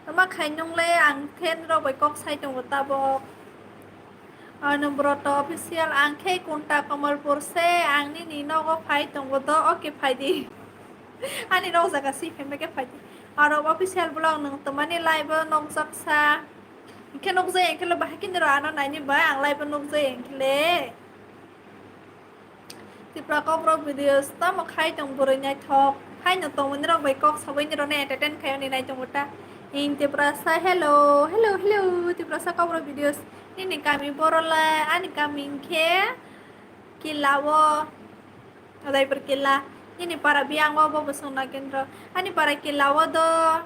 Tama khai nungle ang khe norok bai kok sai tongo tabuk. Anubroto Official, ang khe Kunta Kamalpur se, ang nini nogo phai tongo do, okay phaidi. Ani nok jaga si phaima khe phaidi. Arok Official Vlog, nwng twmani live o nokjak sa. Hwnkhe nukjai hwnkhe le bahai khe nirok ano naini ba ang live o nukjai hwnkhe le. Tipra Kokborok videos tamo khai tong bwrwi naithok. Haino tongmani rok bai kok sabai nirok no entertain khai oni nai tongo ta. Ing Tiprasa, hello, hello, hello, Tiprasa Kokborok videos. Nini kami Borola, ani kami hwnkhe Kila o. Udaipur Killa, nini para biyang o bo bwswng Nagendra. Ani para Killa o do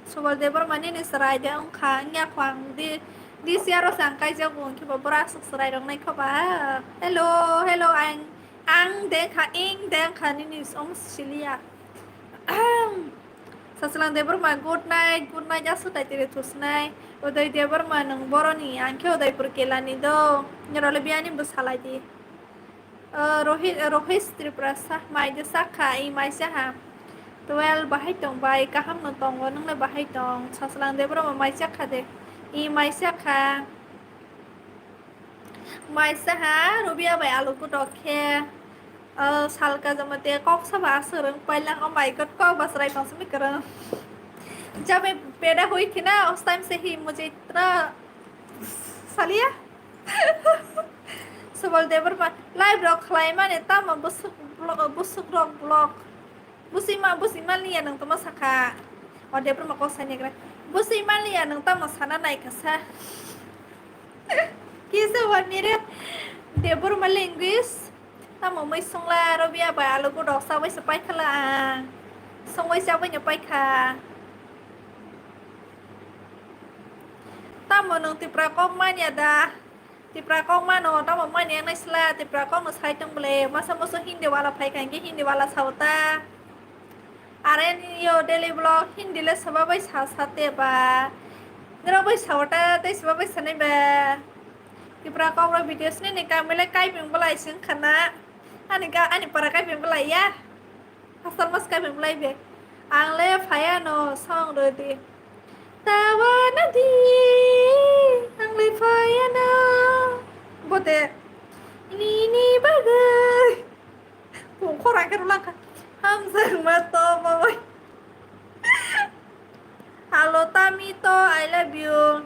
Subal Debbarma nini chwrai de wngkha, wngya kho ang di, this year o se ang kaijago, hwnkhe bo borok aswk chwrai rok nai kho ba. Hello, hello, ang, ang de wngkha, ing de wngkha nini wng siliya. Sachwlang Debbarma, good night, good night, aswk tai tiri thusnai. Uday Debbarma, nwng boroni, ang khe Udaipur Killa ni do, nirok le biyani bwsa lai di. O, Rohi-, Rohis Tiprasa, mai de sakha, i mai saha. Twelve bahai tong bai, kaham no tongo, nwngle bahai tong. Sachwlang Debbarma mai sakha de, i mai sakha. Mai saha, Rubia bai alu kutok khe. O, Salka Jamatia kok saba aswk rwng pailang, oh my God, kok basrai tong simi kwrwng. Jamai peda hui khina, os time se hi mujhe itna saliya. Subal Debbarma, live rok khlai mani tamo bwswk vlog, bwswk rok vlog. Bwswi ma, bwswi maliya nwng tamo sakha. O Debbarma kok sai negra. Bwswi maliya nwng tamo sana nai kha sa. Kisa wa mire Debbarma language. Tamo mui songla Rubia bai alu kutok sabai se paikha la ang. Songbai sabai no paikha. Tamo nwng Tipra kok manya da? Tipra kok mano, tamo manya nai sla, Tipra kok no sai tong bole. Masa musu Hindi wala phai kha, hingke Hindi wala sao ta. Are ni yo daily vlog, Hindi le saba bai sa sa te ba. Nero bai sao ta, tei saba bai sanai ba. Tipra kok ro videos ni ni kamile kai ping bolai sing khana. Ani ga, ani para kai ping bolai ya. Asal mas kai ping bolai be. Ang le phaya no song rodi. Tawa nadi, ang le phaya no. Bote, ini, ini bagai. Pung khorang khe rwlangkha. Hamjak ma to mamai. Hello, Tami to, I love you.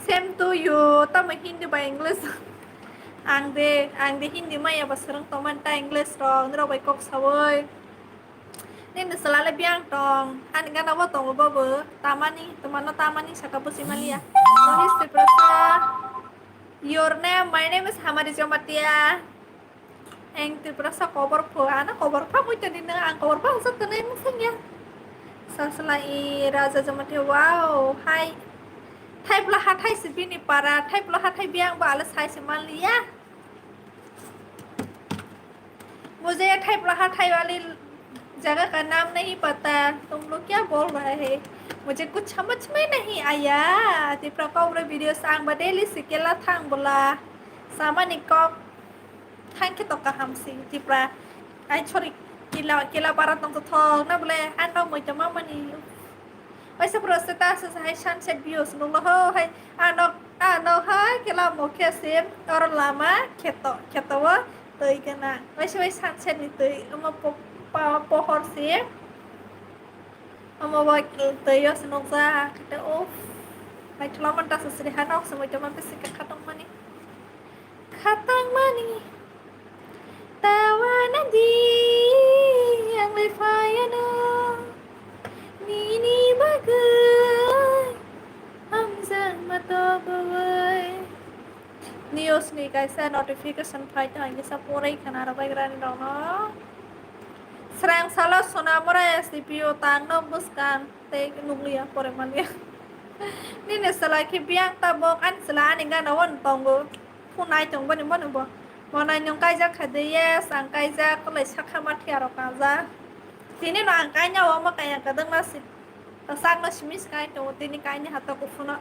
Same to you. Tamo Hindi ba English? Ang de, ang de Hindi maya ba swrwng tongmani ta English rok, nirok bai kok sawi. Nini chwla le biyang tong, ani gana bo tongo bobo, tamani, twmano tamani saka busi maliya. Rohit Tiprasa, your name, my name is Hamari Jamatia. Ang Tiprasa kobor pho, ano kobor pha mui tani na, ang kobor pha sa tani mung sanya. Sasla i Raja Jamatia, wow, hi. Thaipla hathai se bini para, thaipla hathai biyang ba ale sai se manliya. Mujhe thaipla hathai wali jaga ka naam nahi pata, tum log kya bol rahe hai? Mujhe kuch samajh mein nahi aaya. Tipra Kokborok video sa ang ba daily se kela thang bola. Samani kok Thank you to kaham si Tipra. Ai sorry, kila kila para tong to thok na bole ano moi to mamani. Waisa pro se ta se hai sunset views nung lo ho hai ano ano hai kila mo khe se or lama kheto kheto wo twi kana. Waisa wai sunset ni twi omo po- pa- pohor se. Omo bo twi o se nukjak khe o. Naithokma ta se sri ha nok se moi to mampe se khatong mani. Khatang mani tawa nadi ang le phayano nini bagwi hamjak ma toboi. News ni kaisa notification phai tong kisa porai khana rok bai grani rok no. Srang salo sona mora S D P O tang no bwskang tei nukliya pore manya. Nini salai khe biyang tabok ani sala ani gana wan tongo. Phunai tong boni bono bo. Monai nwng kaijak kha de, yes, ang kaijak, kwlai sakha ma thia rok kangjak. Tini no ang kaina o ma kaya kadang ma si. Ta sakno simi si kai tongo, tini kaini hato kuphuna.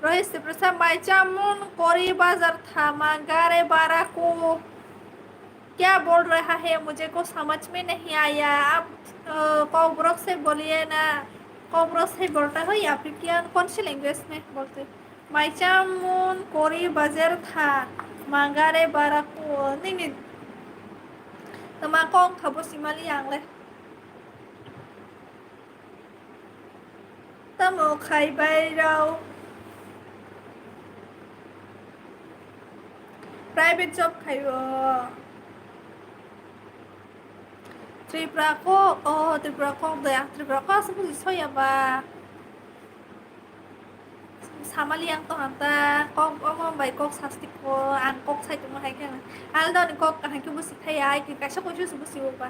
Rohit Siprasa, "Mai chamun kori bazar tha, ma gare bara ko kya bol raha hai, mujhe ko samajh mein nahi aaya." Aap, uh, Kokborok se boliye na, Kokborok se bolta ho ya phir kya, kaun si language mein bolte? Mai chamun kori bazar tha, ma gare bara ko. Nini tama kong kha bo simali ang le. Tamo khai bai rao. Private job khai o. Tripura kok, oh, Tripura kok de, ang Tripura kok aswk buji soya ba. Samali ang tong ang ta, kok omo bai kok sasti ko, ang kok sai tongma hai khe. Alda ni kok kaham khe busi thaya, ai khe kaisa koisu busi o ba.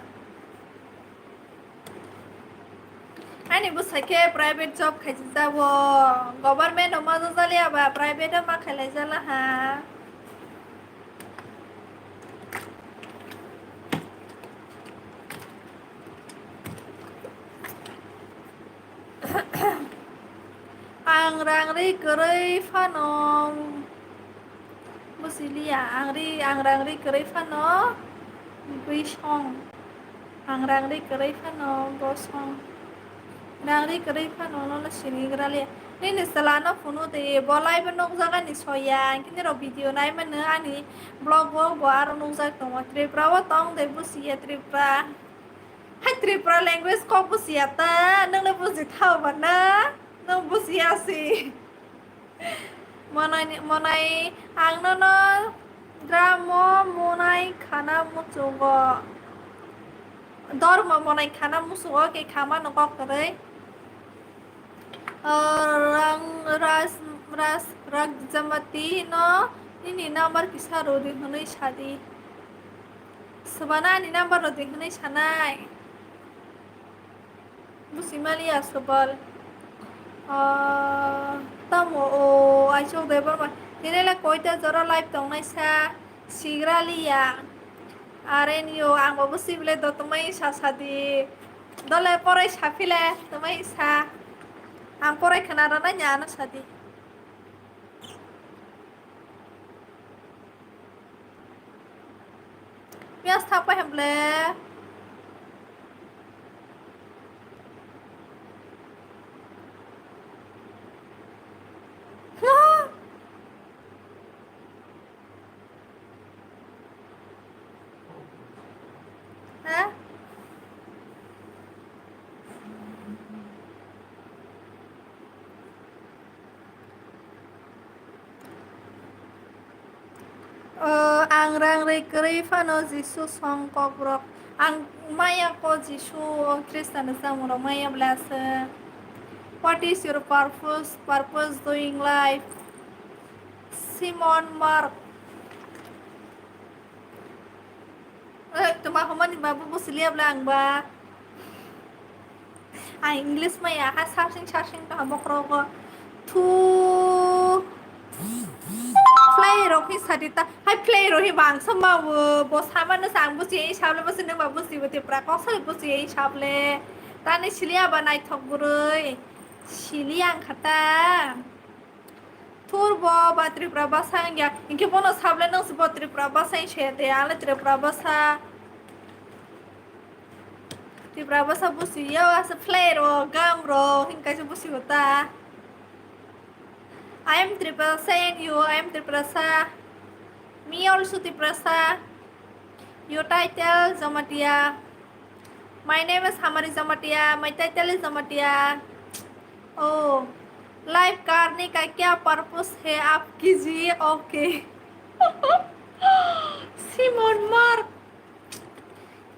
Ani bwsai khe private job khaijak o, government o ma jajaliya ba, private o ma khailai jala ha. Ang rang ri kwrwi phano. Busi liya, ang ri, ang rang ri kwrwi phano bwi song. Ang rang ri kwrwi phano bo song. Rang ri kwrwi phano nono sinigra liya. Nini chwla no phunu de, bo live nukjagani soya, ang khe nirok video nai mano ani vlog o bo aro nukjak tongo. Tripura o tong de busi ya Tripura. Hai Tripura language kok busi ya ta, nung le busi thao ba na, nung busi ya si. Monai, monai, ang nono dramo monai khana muchungo. Dormo monai khana muchungo, ke khama no kok kwrwi. Ah, Rang, Ras, Ras, Rajamati no nini number kisa rwdi hwnwi sadi. Swbana ani number rwdi hwnwi sanai. Busi maliya sobal. Ah, tamo o, aisok de borma. Tini le koita jora live tongnai sa, sigra liya. Are niyo, ang bo busi bile do tongmai sa sadi. Dole porai sa phile tongmai sa. Ang porai khana rana nya ano sadi. Piyas thak pai hemble. Ha? O, ang rang ri kwrwi phano Jisu song kokborok. Ang maya ko Jisu o Khristanw chamung rok maya bwle aswk. What is your purpose? Purpose doing life? Simon Mark. Eh, tuma homani babu busi liya bwle ang ba. Ang English maya ha sarsing sarsing tong bokhorogo. Thu. Play rok hi sadi ta. Hai play rok hi bangsa ma bo. Bo sama no sang busi ei sable busi no ma busi bo Tipra kok sale busi ei sable. Tani sili aba naithok burui. Sili ang khata. Thur bo ba Tripura basa wngya. Hinkhe bono sable nang bo Tripura basa wngse te ale Tripura basa. Tripura basa busi yo asa play rok, gam rok, hinkaisa busi bo ta. I am Tiprasa and you, I am Tiprasa. Me also Tiprasa. Your title Jamatia. My name is Hamari Jamatia. My title is Jamatia. Oh, life karne ka kya purpose hai aapki ji? Okay. Simon Mark.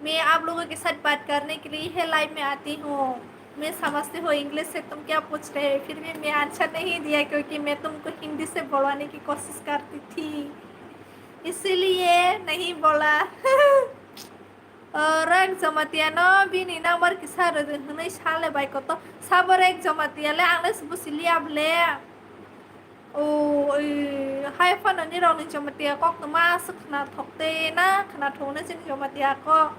मैं आप लोगों के साथ बात करने के लिए है लाइव में आती हूँ। मैं समझती हूँ इंग्लिश से तुम क्या पूछ रहे हो, फिर भी मैं आंसर नहीं दिया क्योंकि मैं तुमको हिंदी से बोलवाने की कोशिश करती थी, इसीलिए नहीं बोला। Rek Jamatia no bini number kisa rwdi hwnwi sale bai koto. Sabo Rek Jamatia le ang le se busi liya ble. O, hai phano nirok ni Jamatia kok no ma se khna thok te na khna thok na chini Jamatia kok.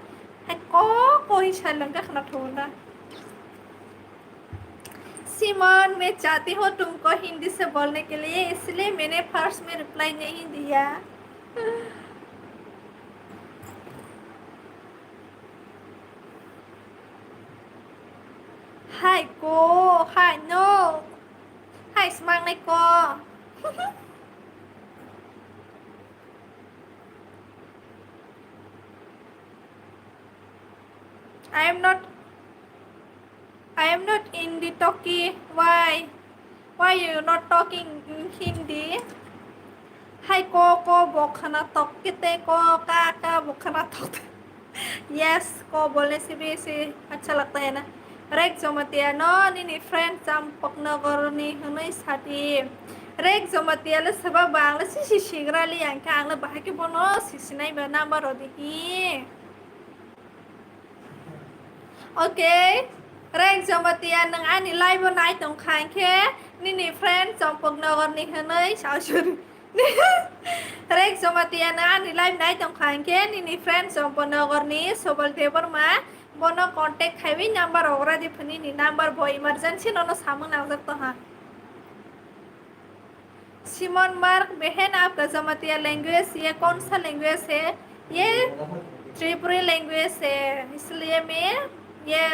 Hai kok ko hi sai lang ka khna thok na. Simon, मैं चाहती हूँ तुमको हिंदी से बोलने के लिए, इसलिए मैंने फर्स्ट में रिप्लाई नहीं दिया। Hai ko, hai no. Hai smang nai ko. I am not, I am not in the talkie. Why? Why you not talking in Hindi? Hai ko, ko bo khana tok kete ko, ka, ka bo khana tok. Yes, ko bolne se bhi se acha lagta hai na. Rek Jamatia no nini friend Champaknagar ni hwnwi sadi. Rek Jamatia le seba bang le sisi sigra li ang kha ang le bahai khe bono sisinai ba number rodi hi. Okay, Rek Jamatia nwng ani live o nai tong kha hinkhe nini friend Champaknagar ni hwnwi sa-, sorry. Rek Jamatia nwng ani live nai tong kha hinkhe nini friend Champaknagar ni Sobal Debbarma bono contact khaiwi number rok radi phani ni number bo emergency nono samung nangjak tong ha. Simon Mark, बहन, आपका जमातिया लैंग्वेज ये कौन सा लैंग्वेज है? ये त्रिपुरी लैंग्वेज है, इसलिए मैं ये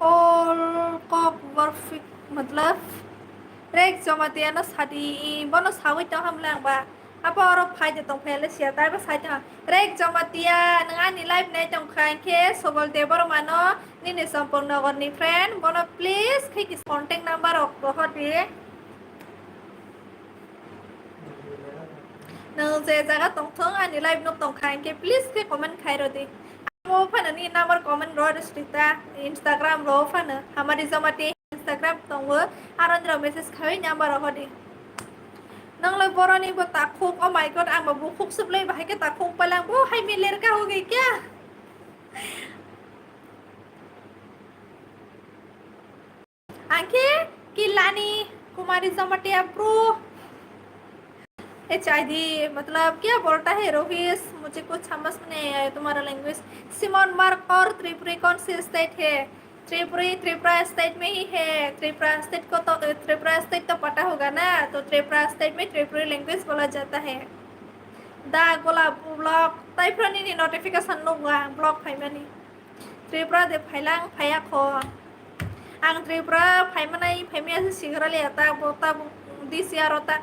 all kok work fit, मतलब, Rek Jamatia no sadi, bono sawi tong hamle ang ba. Abo oro phai de tong phai le sia, tai bo sai tong. Rek Jamatia, nwng ani live nai tong kha, hinkhe Sobol Debbarma no, nini Champaknagar ni friend, bono please khe kis contact number rok rohor di. Nwng je jaga tong thung, ani live nuk tong kha, hinkhe please khe comment khai rw di. Amo phano ni number comment rw di srita, Instagram rw phano, Hamari Jamatia Instagram tongo, aro nirok message khai number rw hodi. Nang le boroni bo takhuk, oh my God, ang bo bukhuk suplai bahai khe takhuk palang bo hai miler ka hogi kya? Ang khe Kilani Kumari Jamatia bro. H I D, मतलब क्या बोलता है रोहिस? मुझे कुछ समझ में नहीं आया तुम्हारा लैंग्वेज। सिमोन मार्क और त्रिपुरी कौन से स्टेट है? त्रिपुरी त्रिपुरा स्टेट में ही है। त्रिपुरा स्टेट को तो, त्रिपुरा स्टेट तो पता होगा ना, तो त्रिपुरा स्टेट में त्रिपुरी लैंग्वेज बोला जाता है। Da Golap Vlog, tai phrani ni notification nukha ang vlog phaimani. Tripura de phailang phaiya kho. Ang Tripura phaimanai phaimaya se sigra le ta bo ta bo this year o ta.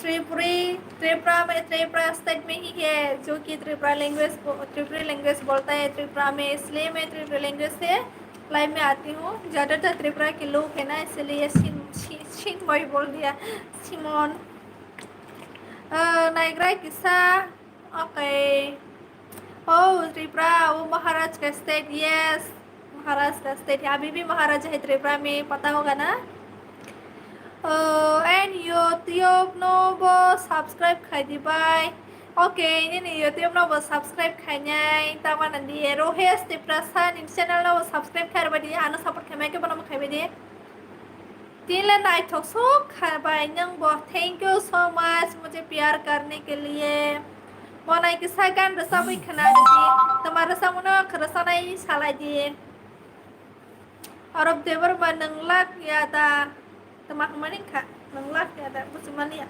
Tripuri, त्रिपुरा में, त्रिपुरा स्टेट में ही है, जो कि त्रिपुरा लैंग्वेज बो-, त्रिपुरी लैंग्वेज बोलता है त्रिपुरा में, इसलिए मैं त्रिपुरी लैंग्वेज से लाइव में आती हूँ। ज़्यादातर त्रिपुरा के लोग हैं ना, इसीलिए छिन-, छिन-, छिन वही बोल दिया, सिमोन। अ, नाइग्रा किस्सा, ओके। ओ, त्रिपुरा, वो महाराज का स्टेट, यस, महाराज का स्टेट है, अभी भी महाराज है त्रिपुरा में, पता होगा ना? ओ, and YouTube no bo subscribe khai di bai. Okay, nini YouTube no bo subscribe khainai, tamana di Rohesh Tiprasa ni channel no bo subscribe khairba di, ano support khaimai khe bono bo khaibai di. Tinle naithok sok khabai nwng bo, thank you so much mujhe pyar karne ke liye. Bo nai kisa gan rwchabwi khna di, tama rwchabmano rwchanai salai di. Arab Debbarma nwng lak ya da. Tama hwnmani wngkha, nwng lak ya da, buchimani ya.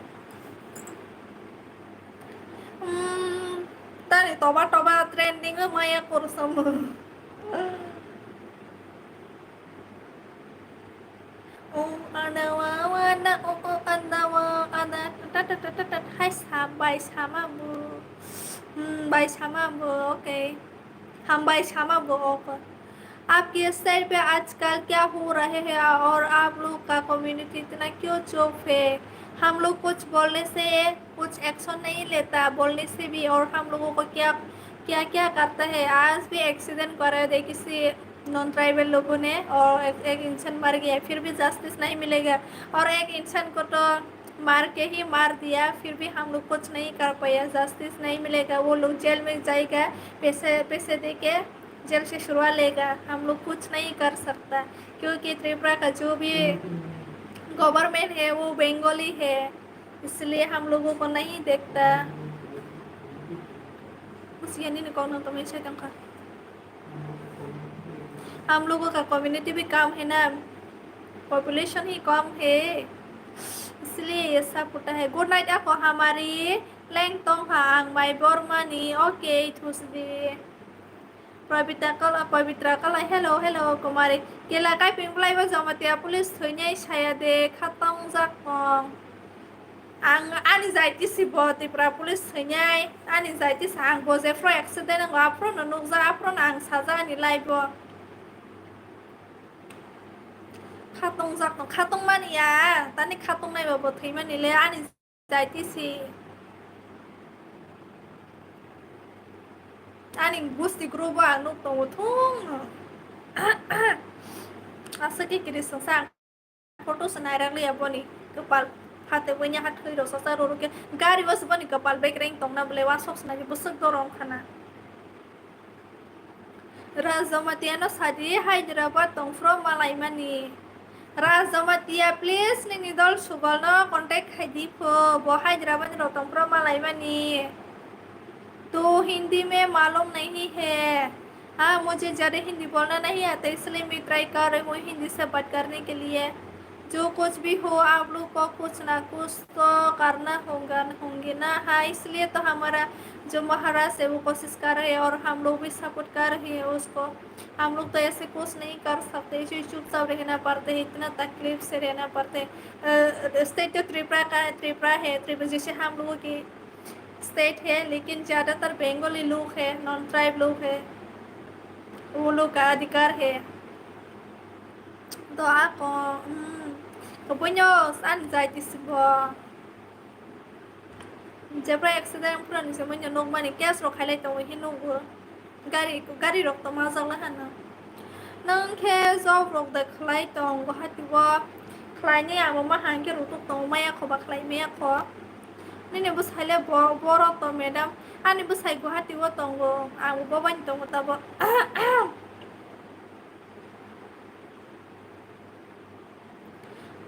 Hmm, tani toba toba trending o maya kurusamo. Oh, anawa, wana, oh, oh, anawa, ana, ta, ta, ta, ta, ta, hai sa, bai sama bu. Hmm, bai sama bu, okay. Hambai sama bo ok. आपके स्टाइल पे आजकल क्या हो रहे हैं और आप लोग का कम्युनिटी इतना क्यों चुप है? हम लोग कुछ बोलने से कुछ एक्शन नहीं लेता, बोलने से भी। और हम लोगों को क्या क्या क्या करता है। आज भी एक्सीडेंट करा दे किसी नॉन ट्राइबल लोगों ने और एक, एक इंसान मर गया, फिर भी जस्टिस नहीं मिलेगा। और एक इंसान को तो मार के ही मार दिया, फिर भी हम लोग कुछ नहीं कर पाया, जस्टिस नहीं मिलेगा। वो लोग जेल में जाएगा, पैसे पैसे दे के जेल से छुड़वा लेगा। हम लोग कुछ नहीं कर सकता, क्योंकि त्रिपुरा का जो भी गवर्नमेंट है वो बंगाली है, इसलिए हम लोगों को नहीं देखता। Kusiani ni kokno tongmani sai tongkha. हम लोगों का कम्युनिटी भी कम है ना, पॉपुलेशन ही कम है, इसलिए ये सब होता है। Good night ako hamari leng tongkha ang mai bormani, okay, Thursday. Pavitra Kal, Pavitra Kal, hello, hello, Kumari. Kela kai ping plai ba Jamatia police thoinai saya de, khatang jak tong. Ang ani jaiti si bo Tripura police thwinai, ani jaiti sa ang bo jephru accident wngo aphru no nukjak, aphru no ang sajak ani life o. Khatong jak tong, khatong mani ya, tani khatong nai ba bo thwimani le ani jaiti si. Ani gusti group o ang nuk tongo thung no. Aswk khe kirisong sa ang. Photo se nairak liya boni kwpal phate buini ha thwi rok sasa roro khe gari o se boni kwpal bekreng tongna bwle uansuk se nai bwswk dorong khana. Rajamatia no sadi Hyderabad tongphro malaimani. Rajamatia please nini dol sugol no contact khai di pho, bo Hyderabad ni rok tongphro malaimani. तो हिंदी में मालूम नहीं है। हाँ, मुझे ज़्यादा हिंदी बोलना नहीं आता, इसलिए मैं ट्राई कर रही हूँ हिंदी से बात करने के लिए। जो कुछ भी हो, आप लोग को कुछ ना कुछ तो करना होगा, होंगे ना। हाँ, इसलिए तो हमारा जो महाराज है, वो कोशिश कर रहे हैं और हम लोग भी सपोर्ट कर रहे हैं उसको। हम लोग तो ऐसे कुछ नहीं कर सकते, ऐसे चुपचाप रहना पड़ते हैं, इतना तकलीफ से रहना पड़ते हैं। अ, स्टेट तो त्रिपुरा का है, त्रिपुरा है, त्रिपुरा जैसे हम लोगों की स्टेट है, लेकिन ज़्यादातर बंगाली लोग है, नॉन ट्राइब लोग है, वो लोग का अधिकार है। तो ako, hmm, to bonyo san jai tisibo. Jebra accident phura ni se bonyo nokmani case rok khailai tongo hi nugo. Gari, gari rok to majak lai hano. Nwng khe job rok de khlai tong Guwahati o? Khlainai amo ma hang khe rutuk tongo, maya kho ba khlai maya kho. Nini bwsai le bo, boro to madam. Ani bwsai Guwahati o tongo, ang bo bai tongo tabo.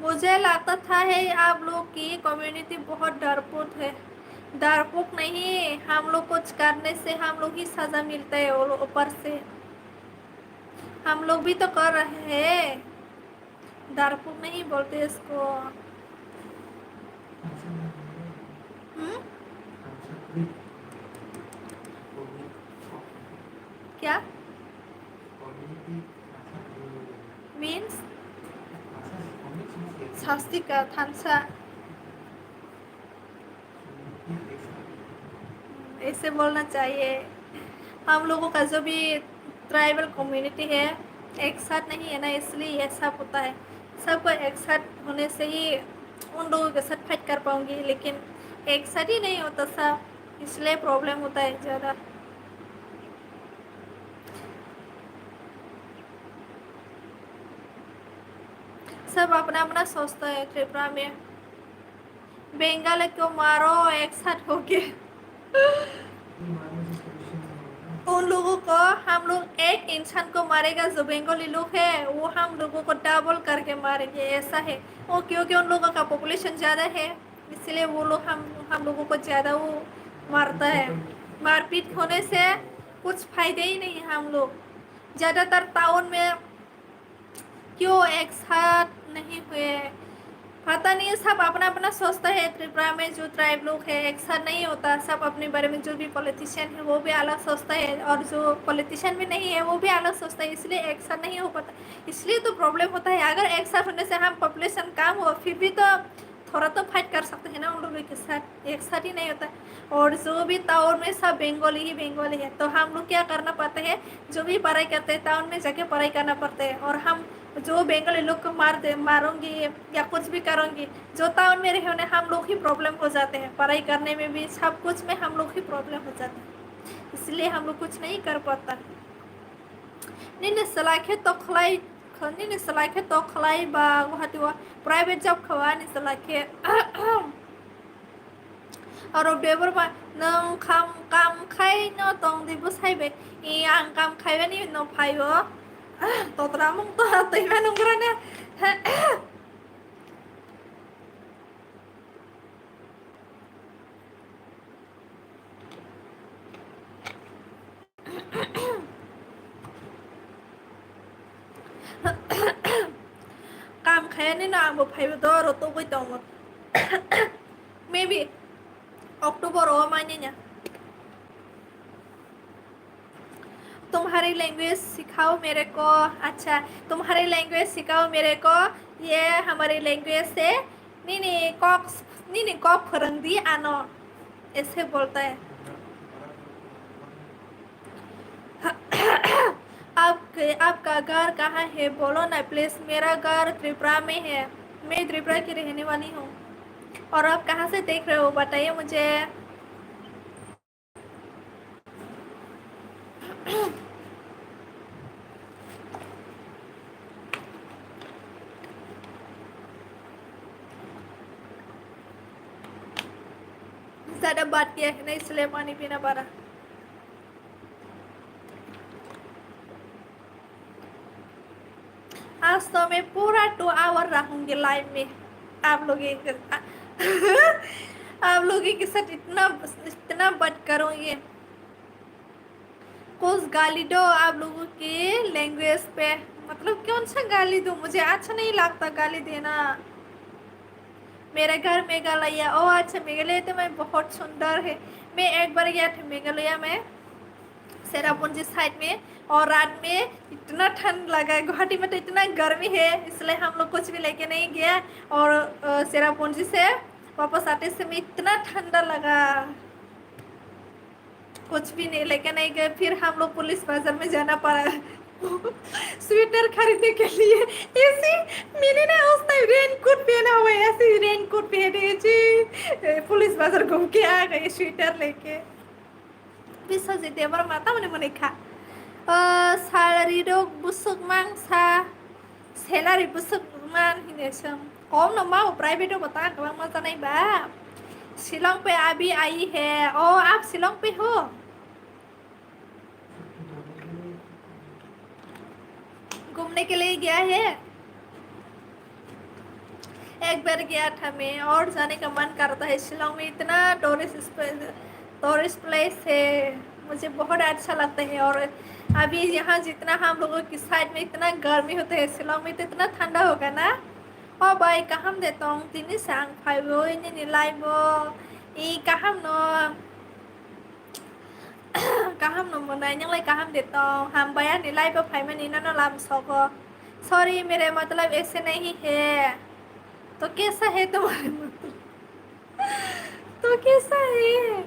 मुझे लगता था है आप लोग की कम्युनिटी बहुत डरपोक है। डरपोक नहीं, हम लोग कुछ करने से हम लोग ही सजा मिलता है वो लोग ऊपर से। हम लोग भी तो कर रहे हैं। डरपोक नहीं बोलते इसको। हम्म? क्या? Means? Sasti ka thansa. ऐसे बोलना चाहिए। हम लोगों का जो भी ट्राइबल कम्युनिटी है, एक साथ नहीं है ना, इसलिए ये सब होता है। सबको एक साथ होने से ही उन लोगों के साथ फाइट कर पाऊंगी, लेकिन एक साथ ही नहीं होता सब, इसलिए प्रॉब्लम होता है ज़्यादा। सब अपना अपना सोचता है त्रिपुरा में। बंगाल को मारो एक साथ होके। उन लोगों को हम लोग एक इंसान को मारेगा जो बंगाली लोग है, वो हम लोगों को डबल करके मारेंगे, ऐसा है। वो क्योंकि उन लोगों का पॉपुलेशन ज़्यादा है, इसलिए वो लोग हम हम लोगों को ज़्यादा वो मारता है। मारपीट होने से कुछ फायदा ही नहीं है हम लोग। ज़्यादातर टाउन में क्यों एक साथ नहीं हुए? पता नहीं, सब अपना अपना सोचता है। त्रिपुरा में जो ट्राइब लोग है, एक साथ नहीं होता, सब अपने बारे में। जो भी पॉलिटिशियन है, वो भी अलग सोचता है, और जो पॉलिटिशियन भी नहीं है, वो भी अलग सोचता है, इसलिए एक साथ नहीं हो पाता। इसलिए तो प्रॉब्लम होता है। अगर एक साथ होने से हम पॉपुलेशन कम हो, फिर भी तो थोड़ा तो फाइट कर सकते हैं ना उन लोगों के साथ, एक साथ ही नहीं होता। और जो भी टाउन में सब बंगाली ही बंगाली है, तो हम लोग क्या करना पड़ता है? जो भी पढ़ाई करते हैं, टाउन में जाके पढ़ाई करना पड़ता है। और हम जो बंगाली लोग को मार दे, मारूंगी या कुछ भी करूंगी, जो टाउन में रहे उन्हें हम लोग ही प्रॉब्लम हो जाते हैं, पढ़ाई करने में भी, सब कुछ में हम लोग ही प्रॉब्लम हो जाते हैं, इसलिए हम लोग कुछ नहीं कर पाता। Nini swlai khe to khlai, nini swlai khe to khlai ba Guwahati o private job kha o ani swlai khe. Aro Debor ba nwng kham, kam khai no tong di bwsai bai. I ang kam khai bani no phai o. Totra mung to twi ma nung gra ne. Kam khayani no ang bo phaibo doro tubui tongo. Maybe October o manya nya. तुम्हारी लैंग्वेज सिखाओ मेरे को। अच्छा, तुम्हारी लैंग्वेज सिखाओ मेरे को। ये हमारी लैंग्वेज है। Nini kok, nini kok phwrwng di ano. Ese bolta hai. आपके, आपका घर कहाँ है? बोलो ना प्लीज। मेरा घर त्रिपुरा में है। मैं त्रिपुरा की रहने वाली हूँ। और आप कहाँ से देख रहे हो, बताइए मुझे। ज़्यादा बात किया है ना, इसलिए पानी पीना पड़ा। आज तो मैं पूरा टू आवर रहूंगी लाइव में। आप लोगों के, आप लोगों के साथ इतना, इतना बात करूंगी। कुछ गाली दो आप लोगों की लैंग्वेज पे। मतलब, कौन सा गाली दूं? मुझे अच्छा नहीं लगता गाली देना। मेरा घर मेघालय। ओ अच्छा, मेघालय तो मैं बहुत सुंदर है। मैं एक बार गया था मेघालय में, सेरापुंजी साइड में, और रात में इतना ठंड लगा है। गुवाहाटी में तो इतना गर्मी है, इसलिए हम लोग कुछ भी लेके नहीं गया। और, अ, सेरापुंजी से वापस आते समय इतना ठंडा लगा। कुछ भी नहीं लेके नहीं गए, फिर हम लोग पुलिस बाजार में जाना पड़ा स्वेटर खरीदने के लिए। ऐसे मैंने ना उस टाइम रेनकोट पहना हुआ है, ऐसे रेनकोट पहने जी, ए, पुलिस बाजार घूम के आ गए स्वेटर लेके। Biswajit Debbarma tamoni mwnwi kha. O salary rok bwswk mang sa, salary bwswk man hwnwi swng. Kom no ma o, private o bo ta kwbangma chanai ba. Shillong pe abhi aayi hai. O aap Shillong pe ho? घूमने के लिए गया है? एक बार गया था मैं, और जाने का मन करता है। शिलोंग में इतना टूरिस्ट, टूरिस्ट प्लेस है, मुझे बहुत अच्छा लगता है। और अभी यहाँ जितना हम लोगों की साइड में इतना गर्मी होता है, शिलोंग में तो इतना ठंडा होगा ना। O bai, kaham de tong, tini sang phaibo nini live o. I kaham no. Kaham no mwnai, nwnglai kaham de tong? Hambai ani live o phaimani, nono lam sogo. Sorry, mere matlab aise nahi hai. To kaisa hai tumhare matlab? To kaisa hai?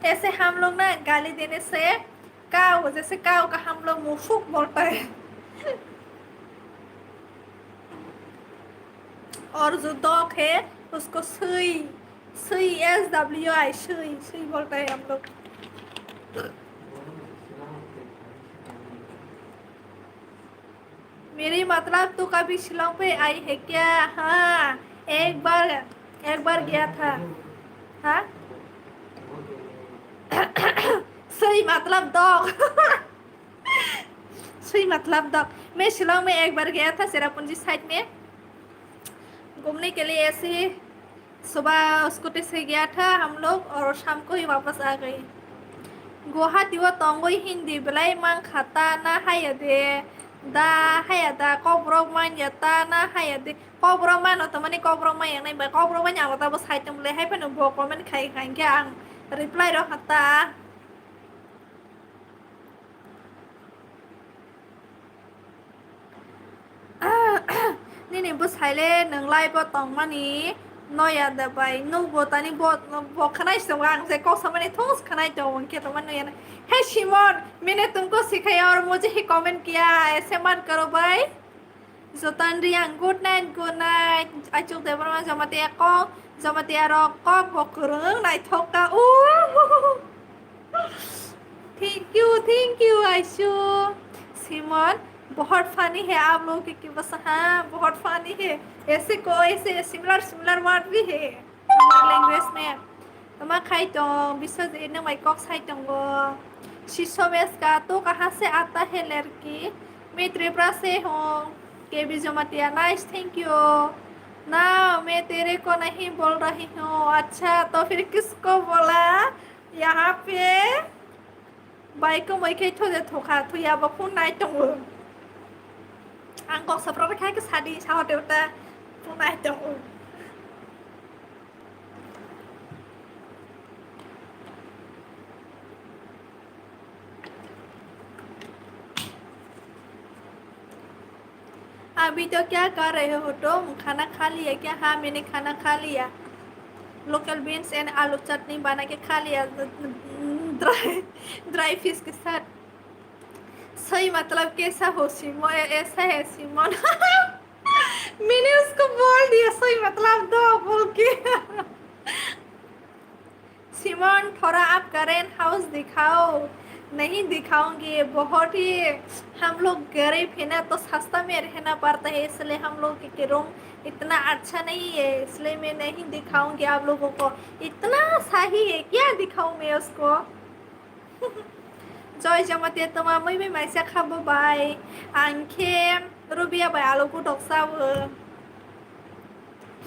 Aise hum log na gali dene se cow, jaise cow ka hum log mufuk bolta hai. Aur jo dog hai, usko sui, sui, S W I, sui, sui bolta hai hum log. मेरी मतलब, तू कभी शिलोंग पे आई है क्या? हाँ, एक बार, एक बार गया था। Sui matlab dog. Sui matlab dog. मैं शिलांग में एक बार गया था चेरापूंजी साइड में घूमने के लिए। ऐसे ही सुबह स्कूटी से गया था हम लोग और शाम को ही वापस आ गए। Guwahati o tongwi Hindi belai mankha ta na haya de, da haya da, kokborok manya ta na haya de. Kokborok mano to mani kokborok manya nai bai, kokborok manya ang ta bo sai tong le hai phano bo comment khai khai khe ang reply rok ha ta. Nini bwsai le nwng live o tongmani noya da bai, nwng bo tani bo, bo khwnai se tongo, ang se kok samani thung se khwnai tongo, hwnkhe tongmani noya na. Hey Simon, मैंने तुमको सिखाया और मुझे ही comment किया, ऐसे मत करो भाई। Jotan Riang, good night, good night. Achuk Debbarma, Jamatia kok, Jamatia rok kok bo kwrwng naithok ka. Ooh. Thank you, thank you, Aishu. Simon, बहुत funny है आप लोगों के, की बस हाँ, बहुत funny है। ऐसे को ऐसे similar similar word भी है हमारे language में। Tama khai tong, Biswajit nwng bai kok sai tongo. Sisho Meska, तू कहाँ से आता है लड़की? मैं त्रिपुरा से हूँ। केबी जमातिया, nice, thank you। ना, मैं तेरे को नहीं बोल रही हूँ। अच्छा, तो फिर किसको बोला? Yaha pe bai kwmwi khe thode thokha, thuya bo phone nai tongo. Ang kok sapra kha khe sadi sa hote uta phone nai tongo. अभी तो क्या कर रहे हो तुम? खाना खा लिया क्या? हाँ, मैंने खाना खा लिया। Local beans and आलू चटनी बना के खा लिया, dry, dry fish के साथ। सही मतलब कैसा हो सिमो, ऐसा है सिमोन। मैंने उसको बोल दिया सही मतलब दो बोल के। सिमोन, थोड़ा आप करेंट हाउस दिखाओ। नहीं दिखाऊंगी, बहुत ही हम लोग गरीब है ना, तो सस्ता में रहना पड़ता है, इसलिए हम लोग के रूम इतना अच्छा नहीं है, इसलिए मैं नहीं दिखाऊंगी आप लोगों को। इतना सही है, क्या दिखाऊं मैं उसको? Joy Jamatia, toma mui bai maisa kha bo bai. Ang khe Rubia bai alu kutok sao.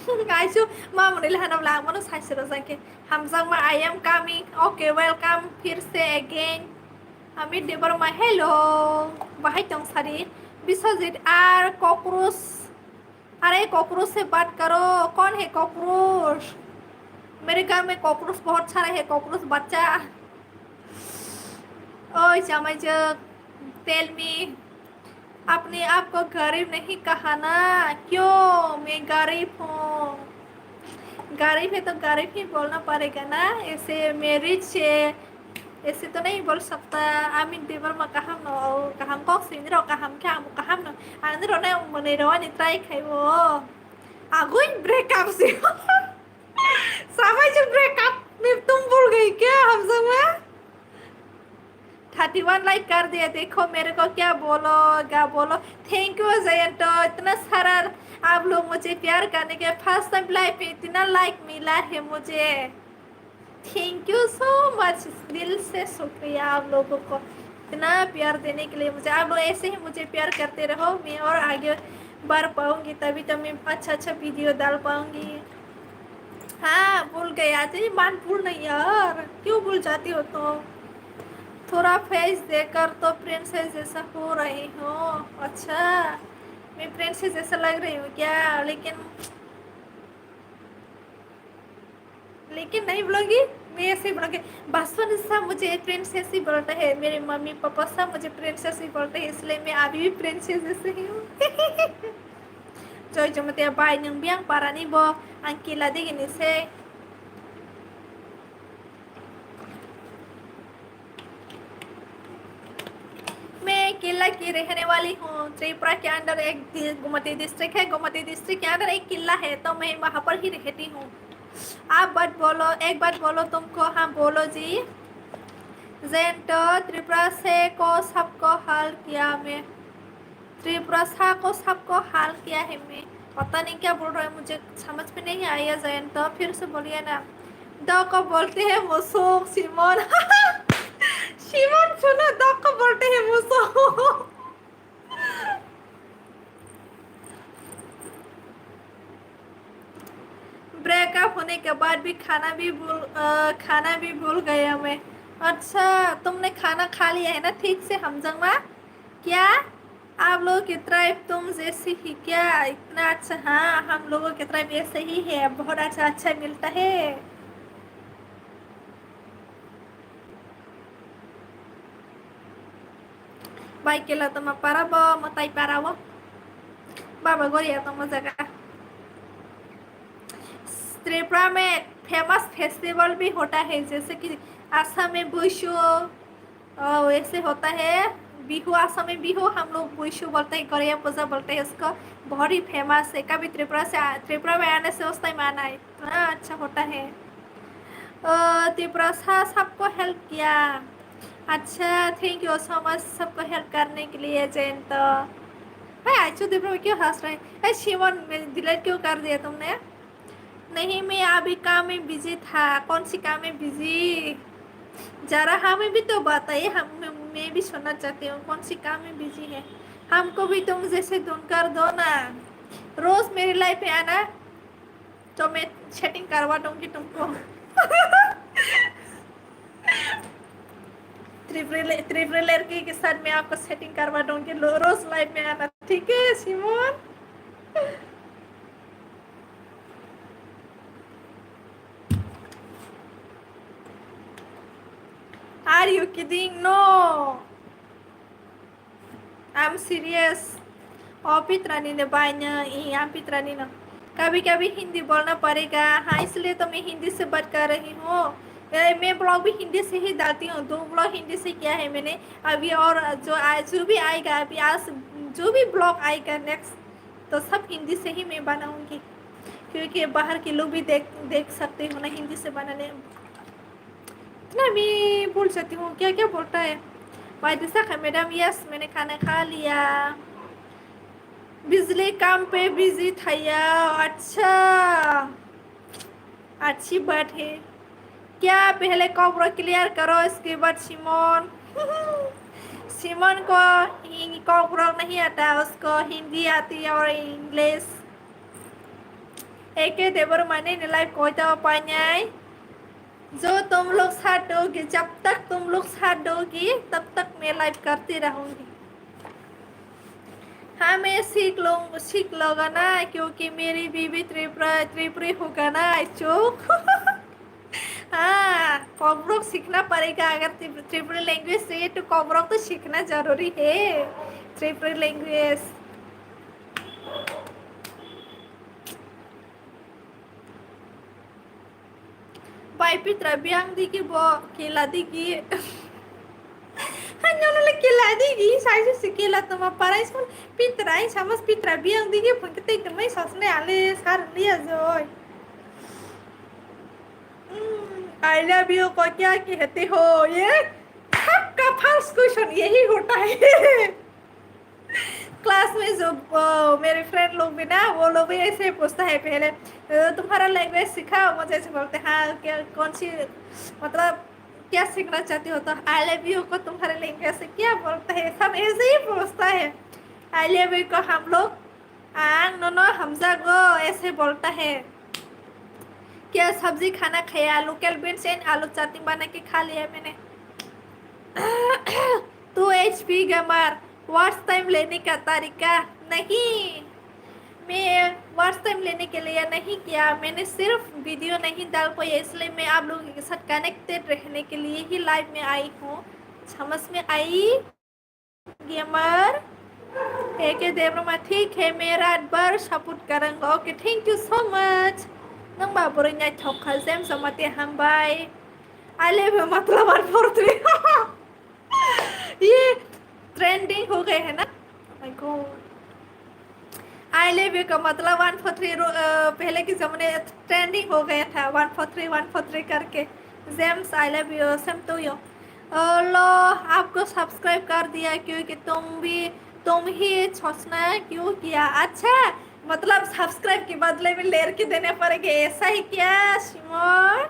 Kaisu mamuni le hanam lang mano saisi rojak khe. Hamjakma, I am coming. Okay, welcome. फिर से again. Amit Debbarma, hello. Bahai tong sari. Biswajit, ar cockroach. अरे cockroach से बात करो, कौन है cockroach? मेरे घर में cockroach बहुत सारा है, cockroach बच्चा। ओए जमाई जग, tell me, अपने आप को गरीब नहीं कहा ना, क्यों? मैं गरीब हूँ। गरीब है तो गरीब ही बोलना पड़ेगा ना, ऐसे मैं rich है, ऐसे तो नहीं बोल सकता। Amit Debbarma kaham no, kaham kok sini rok kaham khe ang kaham no. Ang ni rok nai mwnwi rok ani try khai o. Agoi break up si. Samai se break up में तुम भूल गई क्या हम सब? Thirty one like कर दिया, देखो मेरे को क्या बोलो, क्या बोलो। Thank you जयंत, इतना सारा आप लोग मुझे प्यार करने के, first time लाइफ में इतना लाइक मिला है मुझे। Thank you so much, दिल से शुक्रिया आप लोगों को, इतना प्यार देने के लिए मुझे। आप लोग ऐसे ही मुझे प्यार करते रहो, मैं और आगे बढ़ पाऊंगी, तभी तो मैं अच्छा अच्छा वीडियो डाल पाऊंगी। हाँ, भूल गया, अरे मान भूल नहीं यार, क्यों भूल जाती हो तुम? थोड़ा फेस देखकर तो प्रिंसेस जैसा हो रही हो। अच्छा, मैं प्रिंसेस जैसा लग रही हूँ क्या? लेकिन लेकिन नहीं बोलूँगी, मैं ऐसे ही बोलूँगी। बचपन से सब मुझे प्रिंसेस ही बोलते हैं, मेरे मम्मी पापा सब मुझे प्रिंसेस ही बोलते हैं, इसलिए मैं अभी भी प्रिंसेस जैसे ही हूँ। Joy Jamatia bai, nwng biyang parani bo, ang kila digini se. मैं किला की रहने वाली हूँ। त्रिपुरा के अंदर एक दि-, गोमती डिस्ट्रिक्ट है, गोमती डिस्ट्रिक्ट के अंदर एक किला है, तो मैं वहाँ पर ही रहती हूँ। आप बात बोलो, एक बात बोलो तुमको, हाँ बोलो जी। जयंत, त्रिपुरा से को सबको हाल किया मैं। त्रिपुरा सा को सबको हाल किया है मैं। पता नहीं क्या बोल रहा है, मुझे समझ में नहीं आया जयंत, फिर से बोलिए ना। डॉग को बोलते हैं मुसुक, सिमोन। सिमोन सुनो, डॉग को बोलते हैं मुसुक। ब्रेकअप होने के बाद भी खाना भी भूल, अ, खाना भी भूल गया मैं। अच्छा, तुमने खाना खा लिया है ना ठीक से, हमजंगमा? क्या आप लोगों की ट्राइब तुम जैसी ही क्या? इतना अच्छा। हाँ, हम लोगों की ट्राइब ऐसे ही है, बहुत अच्छा, अच्छा मिलता है। Bai kela toma para bo, mwtai para o. Baba goria toma jaga. Tripura में फेमस फेस्टिवल भी होता है, जैसे कि आसाम में बुशु, ओ, ऐसे होता है। बिहू, आसाम में बिहू, हम लोग बुशु बोलते हैं, गोरिया पूजा बोलते हैं उसको। बहुत ही फेमस है। कभी त्रिपुरा से आ-, त्रिपुरा में आने से उस टाइम आना है। इतना अच्छा होता है। ओ, त्रिपुरा सा सबको हेल्प किया। अच्छा, thank you so much सबको हेल्प करने के लिए, जयंत। भाई, आइचो त्रिपुरा में क्यों हंस रहे हैं? ए, शिवन, डिलीट क्यों कर दिया तुमने? नहीं, मैं अभी काम में बिजी था। कौन सी काम में बिजी? जरा हमें भी तो बताइए, हम, मैं भी सुनना चाहती हूँ, कौन सी काम में बिजी है? हमको भी तुम जैसे ढूंढ कर दो ना। रोज मेरी लाइफ में आना, तो मैं सेटिंग करवा दूंगी तुमको। त्रिपुरी ले-, त्रिपुरी लड़की के साथ मैं आपको सेटिंग करवा दूंगी। लो-, रोज लाइफ में आना, ठीक है, Simon? Are you kidding? No. I'm serious. ओ पितरानी ने बाय न, ई, हम पितरानी न। कभी कभी हिंदी बोलना पड़ेगा। हाँ, इसलिए तो मैं हिंदी से बात कर रही हूँ। ए, मैं ब्लॉग भी हिंदी से ही डालती हूँ। दो ब्लॉग हिंदी से किया है मैंने अभी, और जो आए, जो भी आएगा अभी, आज जो भी ब्लॉग आएगा नेक्स्ट, तो सब हिंदी से ही मैं बनाऊंगी, क्योंकि बाहर के लोग भी देख, देख सकते हो ना हिंदी से बनाने। इतना मैं भूल जाती हूँ, क्या क्या बोलता है। भाई दिशा खा मैडम, यस, मैंने खाना खा लिया। बिजली काम पे बिजी था या? अच्छा, अच्छी बात है। क्या पहले कॉकरोच क्लियर करो, इसके बाद सिमोन। सिमोन को हिं-, कॉकरोच नहीं आता, उसको हिंदी आती है और इंग्लिश। एके देबरमानि ni live koito painai. जो तुम लोग साथ दोगे, जब तक तुम लोग साथ दोगे, तब तक मैं लाइव करती रहूंगी। हाँ, मैं सीख लूँ, सीख लोगा ना, क्योंकि मेरी बीवी त्रिपुरा, त्रिपुरी होगा ना, चुप। हाँ, कॉकरोच सीखना पड़ेगा। अगर त्रिप-, त्रिपुरी लैंग्वेज चाहिए तो कॉकरोच तो सीखना जरूरी है, Tripuri language. Bai pitra biang digi bo kela digi. Hanyo nole kela digi, sai se kela toma parai son pitra, ai samas pitra biang digi phun ke tei tongmai sosne ale sar liya joi. Hmm, I love you ko kya kehte ho? Ye sabka first question yahi hota hai. Class में जो, अ, मेरे फ्रेंड लोग भी ना, वो लोग भी ऐसे ही पूछता है पहले, "अ, तुम्हारा लैंग्वेज सिखाओ मुझे," ऐसे बोलते हैं। "हाँ, क्या, कौन सी, मतलब, क्या सीखना चाहती हो?" तो "I love you" को तुम्हारे लैंग्वेज से क्या बोलते हैं? सब ऐसे ही पूछता है। "I love you" को हम लोग, "Ang nono hamjago," ऐसे बोलता है। क्या सब्जी खाना खाया? लोकल बीन्स एंड आलू चटनी बना के खा लिया मैंने। Two HP gamer, watch time लेने का तरीका नहीं, मैं वॉच टाइम लेने के लिए नहीं किया, मैंने सिर्फ वीडियो नहीं डाल पाई, इसलिए मैं आप लोगों के साथ कनेक्टेड रहने के लिए ही लाइव में आई हूँ, समझ में आई? गेमर एके देब्रमा, ठीक है, मैं रात भर सपोर्ट करूंगा। Okay, thank you so much। नंबा बोरे न्याय थोखा जेम समते हम भाई। I love you मतलब वन फोर थ्री। ये ट्रेंडिंग हो गए है ना? Oh my God। I love you का मतलब वन फोर थ्री रो-, अ, पहले के जमाने ट्रेंडिंग हो गया था, one four three, one four three करके। James, I love you, same to you। अ, लो, आपको सब्सक्राइब कर दिया क्योंकि तुम भी, तुम ही सोचना क्यों किया? अच्छा, मतलब सब्सक्राइब के बदले में लेर के देने पड़ेंगे, ऐसा ही क्या, Simone?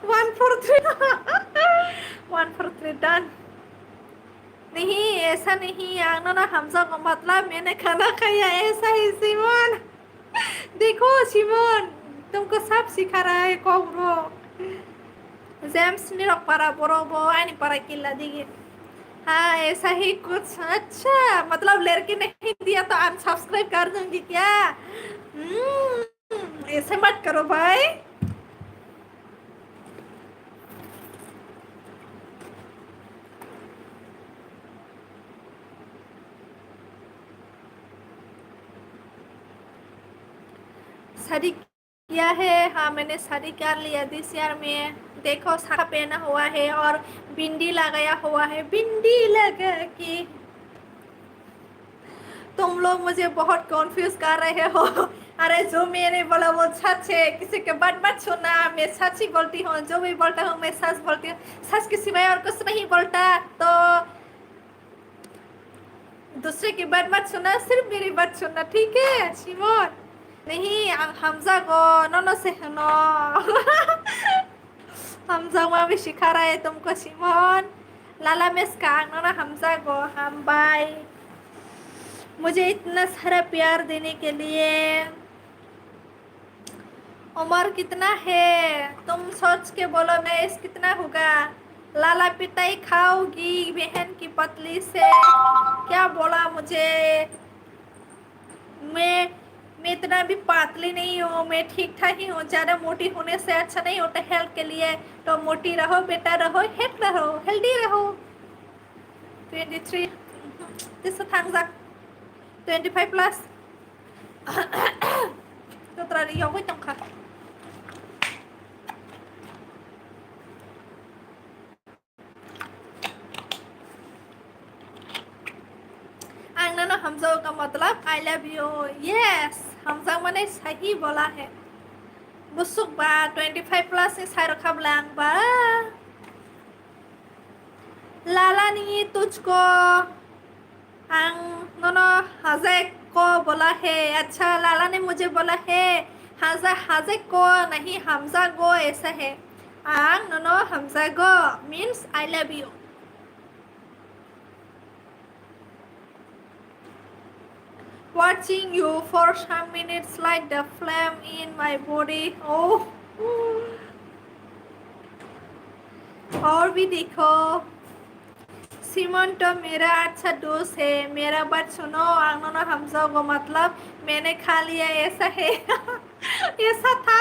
One four three. One four three done. नहीं, ऐसा नहीं, ang nono hamjago, matlab maine khana khaya, ऐसा ही Simon. देखो Simon, तुमको सब सिखा रहा है कौन bro. James nirok para boro bo ani para killa digi. हाँ, ऐसा ही कुछ. अच्छा, मतलब लड़के नहीं दिया तो अनसब्सक्राइब कर दूंगी क्या? हम्म, ऐसे मत करो भाई. शादी किया है? हाँ, मैंने शादी कर लिया this year में. देखो, साया पहना हुआ है और बिंदी लगाया हुआ है, बिंदी लगा के. तुम लोग मुझे बहुत कंफ्यूज कर रहे हो. अरे, जो मैंने बोला वो सच है, किसी के बात मत सुनना. मैं सच ही बोलती हूँ, जो भी बोलता हूँ मैं सच बोलती हूँ, सच के सिवाय और कुछ नहीं बोलता. तो दूसरे की बात मत सुनना, सिर्फ मेरी बात सुनना, ठीक है Simon? नहीं, ang hamjago, nono se hwno. Hamjakma bisi kha raha hai tumko Simon. Lala Meska, ang nono hamjago, hambai. मुझे इतना सारा प्यार देने के लिए. उम्र कितना है? तुम सोच के बोलो, मैं एज कितना होगा? लाला पिटाई खाओगी बहन की पतली से. क्या बोला मुझे? मैं, मैं इतना भी पतली नहीं हूँ, मैं ठीक ठाक ही हूँ. ज़्यादा मोटी होने से अच्छा नहीं होता हेल्थ के लिए. तो मोटी रहो, बेटा रहो, हेल्थ रहो, हेल्दी रहो. Twenty three. Tisa thangjak. Twenty five plus. Totra ri yogwi tongkha. Ang nono hamjago ka matlab I love you. Yes, hamjakmani sahi bola hai. Busuk ba twenty five plus ni sai rokha bwla ang ba. लाला नहीं तुझको, ang nono hamjago bola hai. अच्छा, लाला ने मुझे बोला है, hamja, hamjago नहीं, hamjago ऐसा है. Ang nono hamjago means I love you. Watching you for some minutes like the flame in my body. Oh. और भी देखो. Simon तो मेरा अच्छा दोस्त है, मेरा बात सुनो, ang nono hamjago, matlab मैंने खा लिया, ऐसा है. ऐसा था.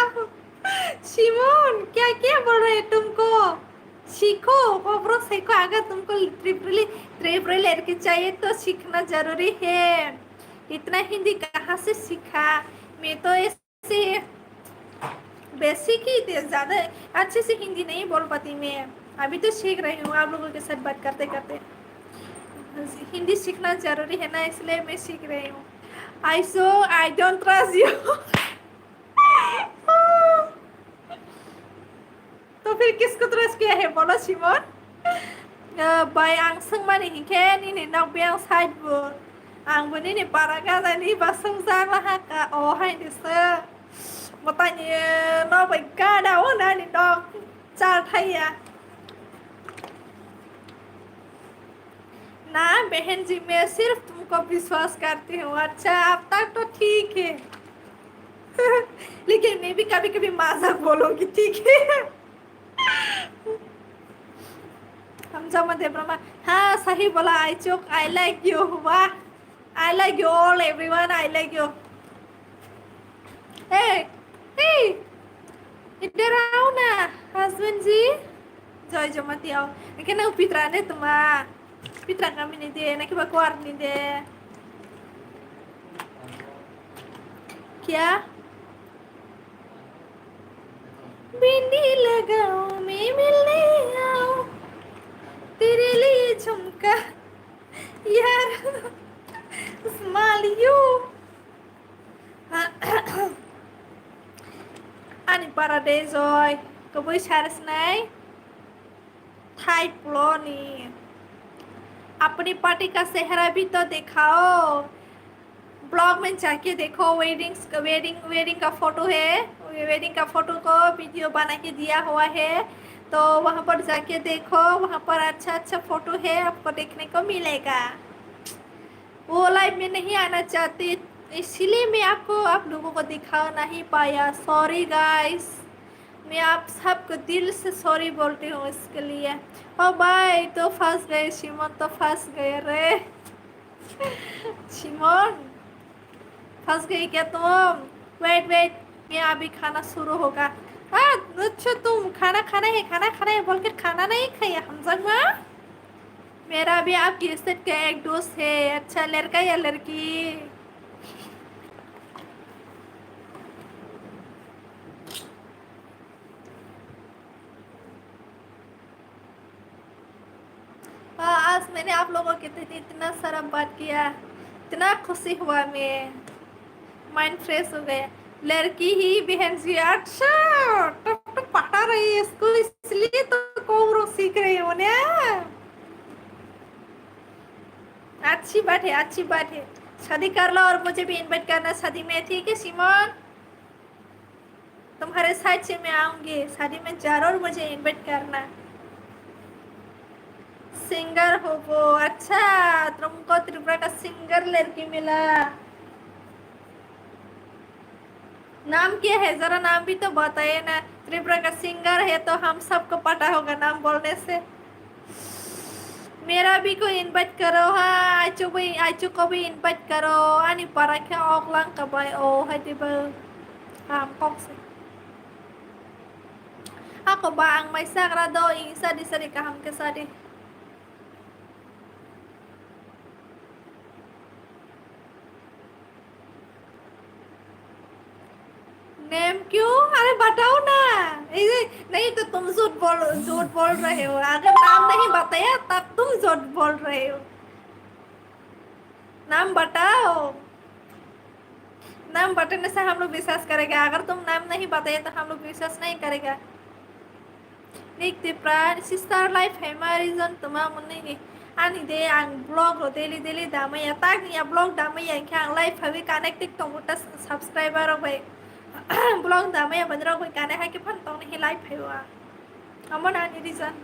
Simon, क्या क्या बोल रहे हैं तुमको? सीखो, खबरों सीखो, अगर तुमको त्रिपुरी, त्रिपुरी लड़की चाहिए तो सीखना जरूरी है. इतना हिंदी कहाँ से सीखा? मैं तो ऐसे बेसिक ही थे, ज़्यादा अच्छे से हिंदी नहीं बोल पाती मैं. अभी तो सीख रही हूँ आप लोगों के साथ बात करते करते. हिंदी सीखना जरूरी है ना, इसलिए मैं सीख रही हूँ. I so, I don't trust you. तो फिर किसको ट्रस्ट किया है बोलो Simon? Bai ang swngmani hinkhe nini nok biyang side bo. Ang bo nini para gana ni ba swngjak laha ka o hai ni se. Mwtai ni nok bai gana o nani nok chal thaiya. ना बहन जी, मैं सिर्फ तुमको विश्वास करती हूँ। अच्छा, अब तक तो ठीक है। लेकिन मैं भी कभी कभी मजाक बोलूंगी, ठीक है? Hamjakma Debbarma, हाँ सही बोला, I चुप, I like you. वाह, I like you all, everyone, I like you. Hey, hey, इधर आओ ना, husband जी. Joy Jamatia, kena pitra ne tuma. Pitra kami ni de, na kiba kuar ni de. क्या? बिंदी लगाओ, मैं मिलने आओ, तेरे लिए झुमका, यार, smile you. Ani para de Joy, kwbui sar snai. Thai ploni. अपनी पार्टी का सेहरा भी तो दिखाओ. ब्लॉग में जाके देखो, वेडिंग, वेडिंग, वेडिंग का फोटो है. वेडिंग का फोटो को वीडियो बना के दिया हुआ है, तो वहाँ पर जाके देखो, वहाँ पर अच्छा अच्छा फोटो है, आपको देखने को मिलेगा। वो लाइव में नहीं आना चाहती, इसीलिए मैं आपको, आप लोगों को दिखा नहीं पाया। सॉरी गाइस, मैं आप सबको दिल से सॉरी बोलती हूँ इसके लिए। ओ भाई, तो फंस गए, शिमन तो फंस गए रे। शिमन, फंस गई क्या तुम? वेट वेट, मैं अभी खाना शुरू होगा। हाँ, अच्छा, तुम खाना खाना है, खाना खाना है बोल के खाना नहीं खाया हम जगमा। मेरा भी आपकी सेट का एक दोस्त है। अच्छा, लड़का या लड़की? हाँ, आज मैंने आप लोगों के साथ इतना सारा बात किया, इतना खुशी हुआ मैं, माइंड फ्रेश हो गया। लड़की ही बहन जी, अच्छा, टक टक पटा रही है इसको, इसलिए तो कोबरो सीख रही हो ना। अच्छी बात है, अच्छी बात है। शादी कर लो और मुझे भी इनवाइट करना शादी में, ठीक है शिमन? तुम्हारे साथ से मैं आऊंगी शादी में, जरूर मुझे इनवाइट करना। सिंगर हो वो? अच्छा, तुमको त्रिपुरा का सिंगर लड़की मिला। नाम क्या है, जरा नाम भी तो बताइए ना। त्रिपुरा का सिंगर है तो हम सबको पता होगा नाम बोलने से। मेरा भी को इनवाइट करो। हाँ, आइचु भी, आइचु को भी इनवाइट करो। Ani para khe oklang kabai o hai dibo. Ham kok se. Ako ba ang mai sagra do, ingsa di sari kaham khe sadi. Name क्यों? अरे बताओ ना। ये नहीं तो तुम झूठ बोल, झूठ बोल रहे हो। अगर नाम नहीं बताया तब तुम झूठ बोल रहे हो। नाम बताओ। नाम बताने से हम लोग विश्वास करेगा। अगर तुम नाम नहीं बताया तो हम लोग विश्वास नहीं करेगा। Nik Tipra, sister live phaima reason tuma mwnwi ni. Ani de ang vlog ro daily daily damaya. Tak ni ya vlog damaya, hinkhe ang live phaiwi connected tongo ta subscriber rok bai. Vlog damaya bani rok bai connect hai khe phan tong ni live phaiwa. Amo na ani reason.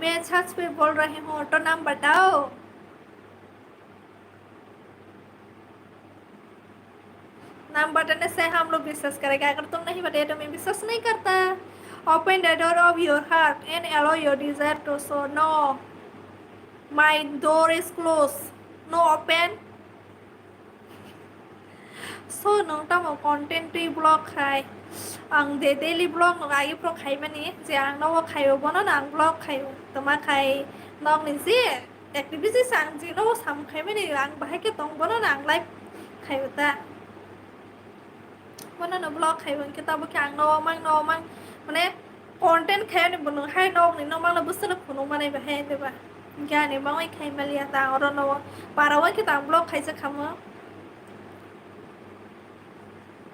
मैं सच में बोल रही हूँ, तो नाम बताओ। नाम बताने से हम लोग विश्वास करेगा, अगर तुम नहीं बताए तो मैं विश्वास नहीं करता। Open the door of your heart and allow your desire to show. No, my door is closed. No open. So, nwng tamo content twi vlog khai? Ang de daily vlog no agi pro khaimani, je ang nogo khaio, bono no ang vlog khaio. Toma khai nokni je activities ang je nogo sam khaimani, ang bahai khe tong, bono no ang live khaio ta. Bono no vlog khaio, hinkhe tabo khe ang nogo mang, nogo mang, mane, content khaiyani bo nwng hai nokni nokmangno bwswkno phunukmanai bahai, diba? Hinkhe ani bangwi khai maliya ta, oro no para o khe ta ang vlog khaijak khamu.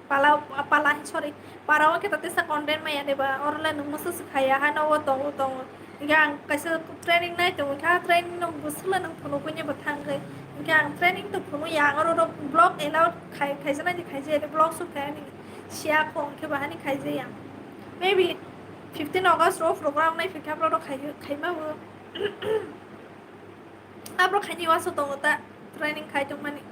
Pala, pala, sorry, para o khe ta tesa content maya, diba? Oro le nwng mwswk se khaiya, hai nogo tongo, tongo. Hinkhe ang kaisa training nai tongo, kha training no bwswkle nwng phunukgwi ni bo thangwi. Hinkhe ang training to phunukya, ang oro vlog allow khai, khaijaknai ni khaijaya, vlog shoot khai ani siya kho, hinkhe bahani khaijaya. Maybe fifteen August ro program nai phikha, abo ro khai, khaima bo. Abo khaini waso tongo ta, training khai tongmani.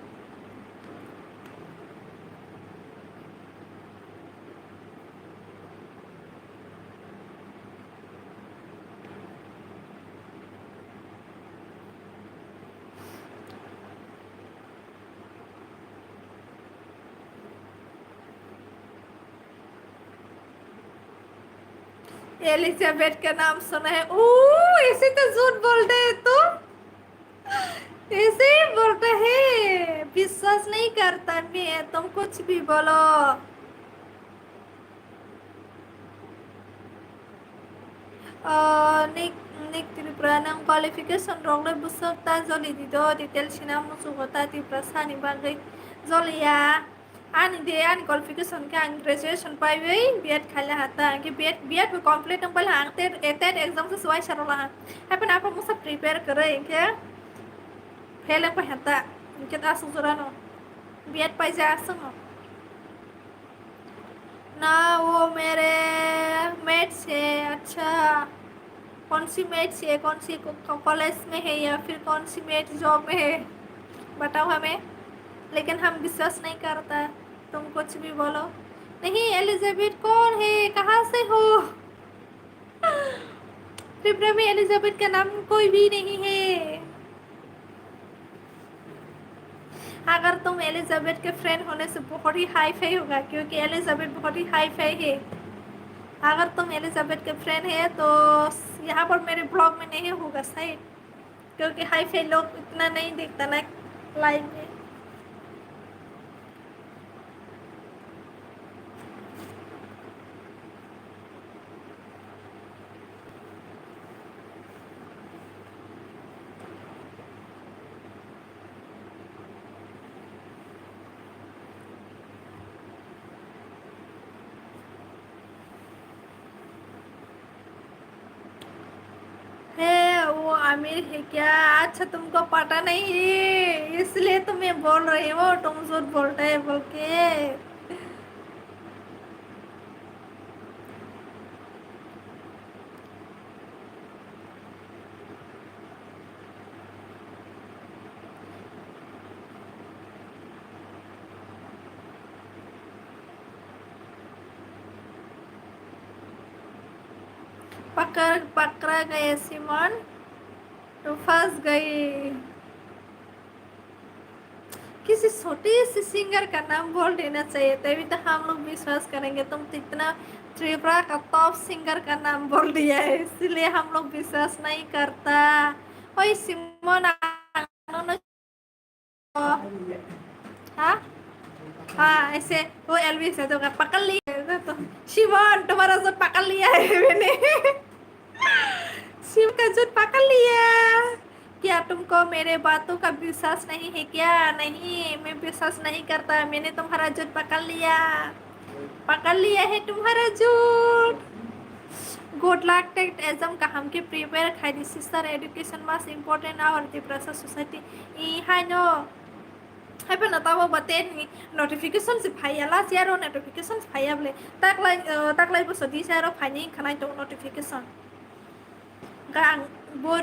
Elizabeth का नाम सुना है। ओ, ऐसे तो झूठ बोलते हैं तुम। ऐसे ही बोलता है, विश्वास नहीं करता मैं, तुम कुछ भी बोलो। Ah, Nik, Nik Tripura, nang qualification rok le bwswk ta joli di do, detail sina muchugo ta Tiprasa ni bagwi joliya. Ani de, ani qualification khe ang graduation paiwi B Ed khaila ha ta, hwnkhe B Ed, B Ed bo complete wng paila ha, ang TET, TET exam se swai saro la ha. Hapheno aphano sa prepare kwrwi, hwnkhe fail wng pai ha ta, hwnkhe ta aswk jorano B Ed paija aswkno. ना, वो मेरे मेट से। अच्छा, कौन सी मेट से, कौन सी को-, को-, कॉलेज में है या फिर कौन सी मेट जॉब में है, बताओ हमें। लेकिन हम विश्वास नहीं करता, तुम कुछ भी बोलो। नहीं, एलिजाबेथ कौन है, कहाँ से हो? त्रिपुरा में एलिजाबेथ का नाम कोई भी नहीं है। अगर तुम एलिजाबेथ के फ्रेंड होने से बहुत ही हाई फाई होगा, क्योंकि एलिजाबेथ बहुत ही हाई फाई है। अगर तुम एलिजाबेथ के फ्रेंड है तो यहाँ पर मेरे ब्लॉग में नहीं होगा शायद, क्योंकि हाई फाई लोग इतना नहीं दिखता ना लाइव में। है, वो अमीर है क्या? अच्छा, तुमको पता नहीं है, इसलिए तो मैं बोल रही हूँ, तुम झूठ बोलते हैं बोल के। पकड़, पकड़ा गया सिमोन, तो फंस गई। किसी छोटे से सिंगर का नाम बोल देना चाहिए, तभी तो हम लोग विश्वास करेंगे। तुम तो इतना त्रिपुरा का टॉप सिंगर का नाम बोल दिया है, इसीलिए हम लोग विश्वास नहीं करता। ओए सिमोन, हाँ? हाँ, ऐसे वो एलवी से तो पकड़ लिया है, तो सिमोन, तुम्हारा जो पकड़ लिया है मैंने। शिव का झूठ पकड़ लिया। क्या तुमको मेरे बातों का विश्वास नहीं है क्या? नहीं, मैं विश्वास नहीं करता। मैंने तुम्हारा झूठ पकड़ लिया। पकड़ लिया है तुम्हारा झूठ। Good luck, TET exam kaham khe prepare khai di sister, education mas important our Tiprasa society. I haino. Hai phano tabo ba TET ni notification se phaiya, last year o notification se phaiya bole. Taklai, uh, taklai boso this year o phaini khanai tongo notification. Hwnkhe ang bo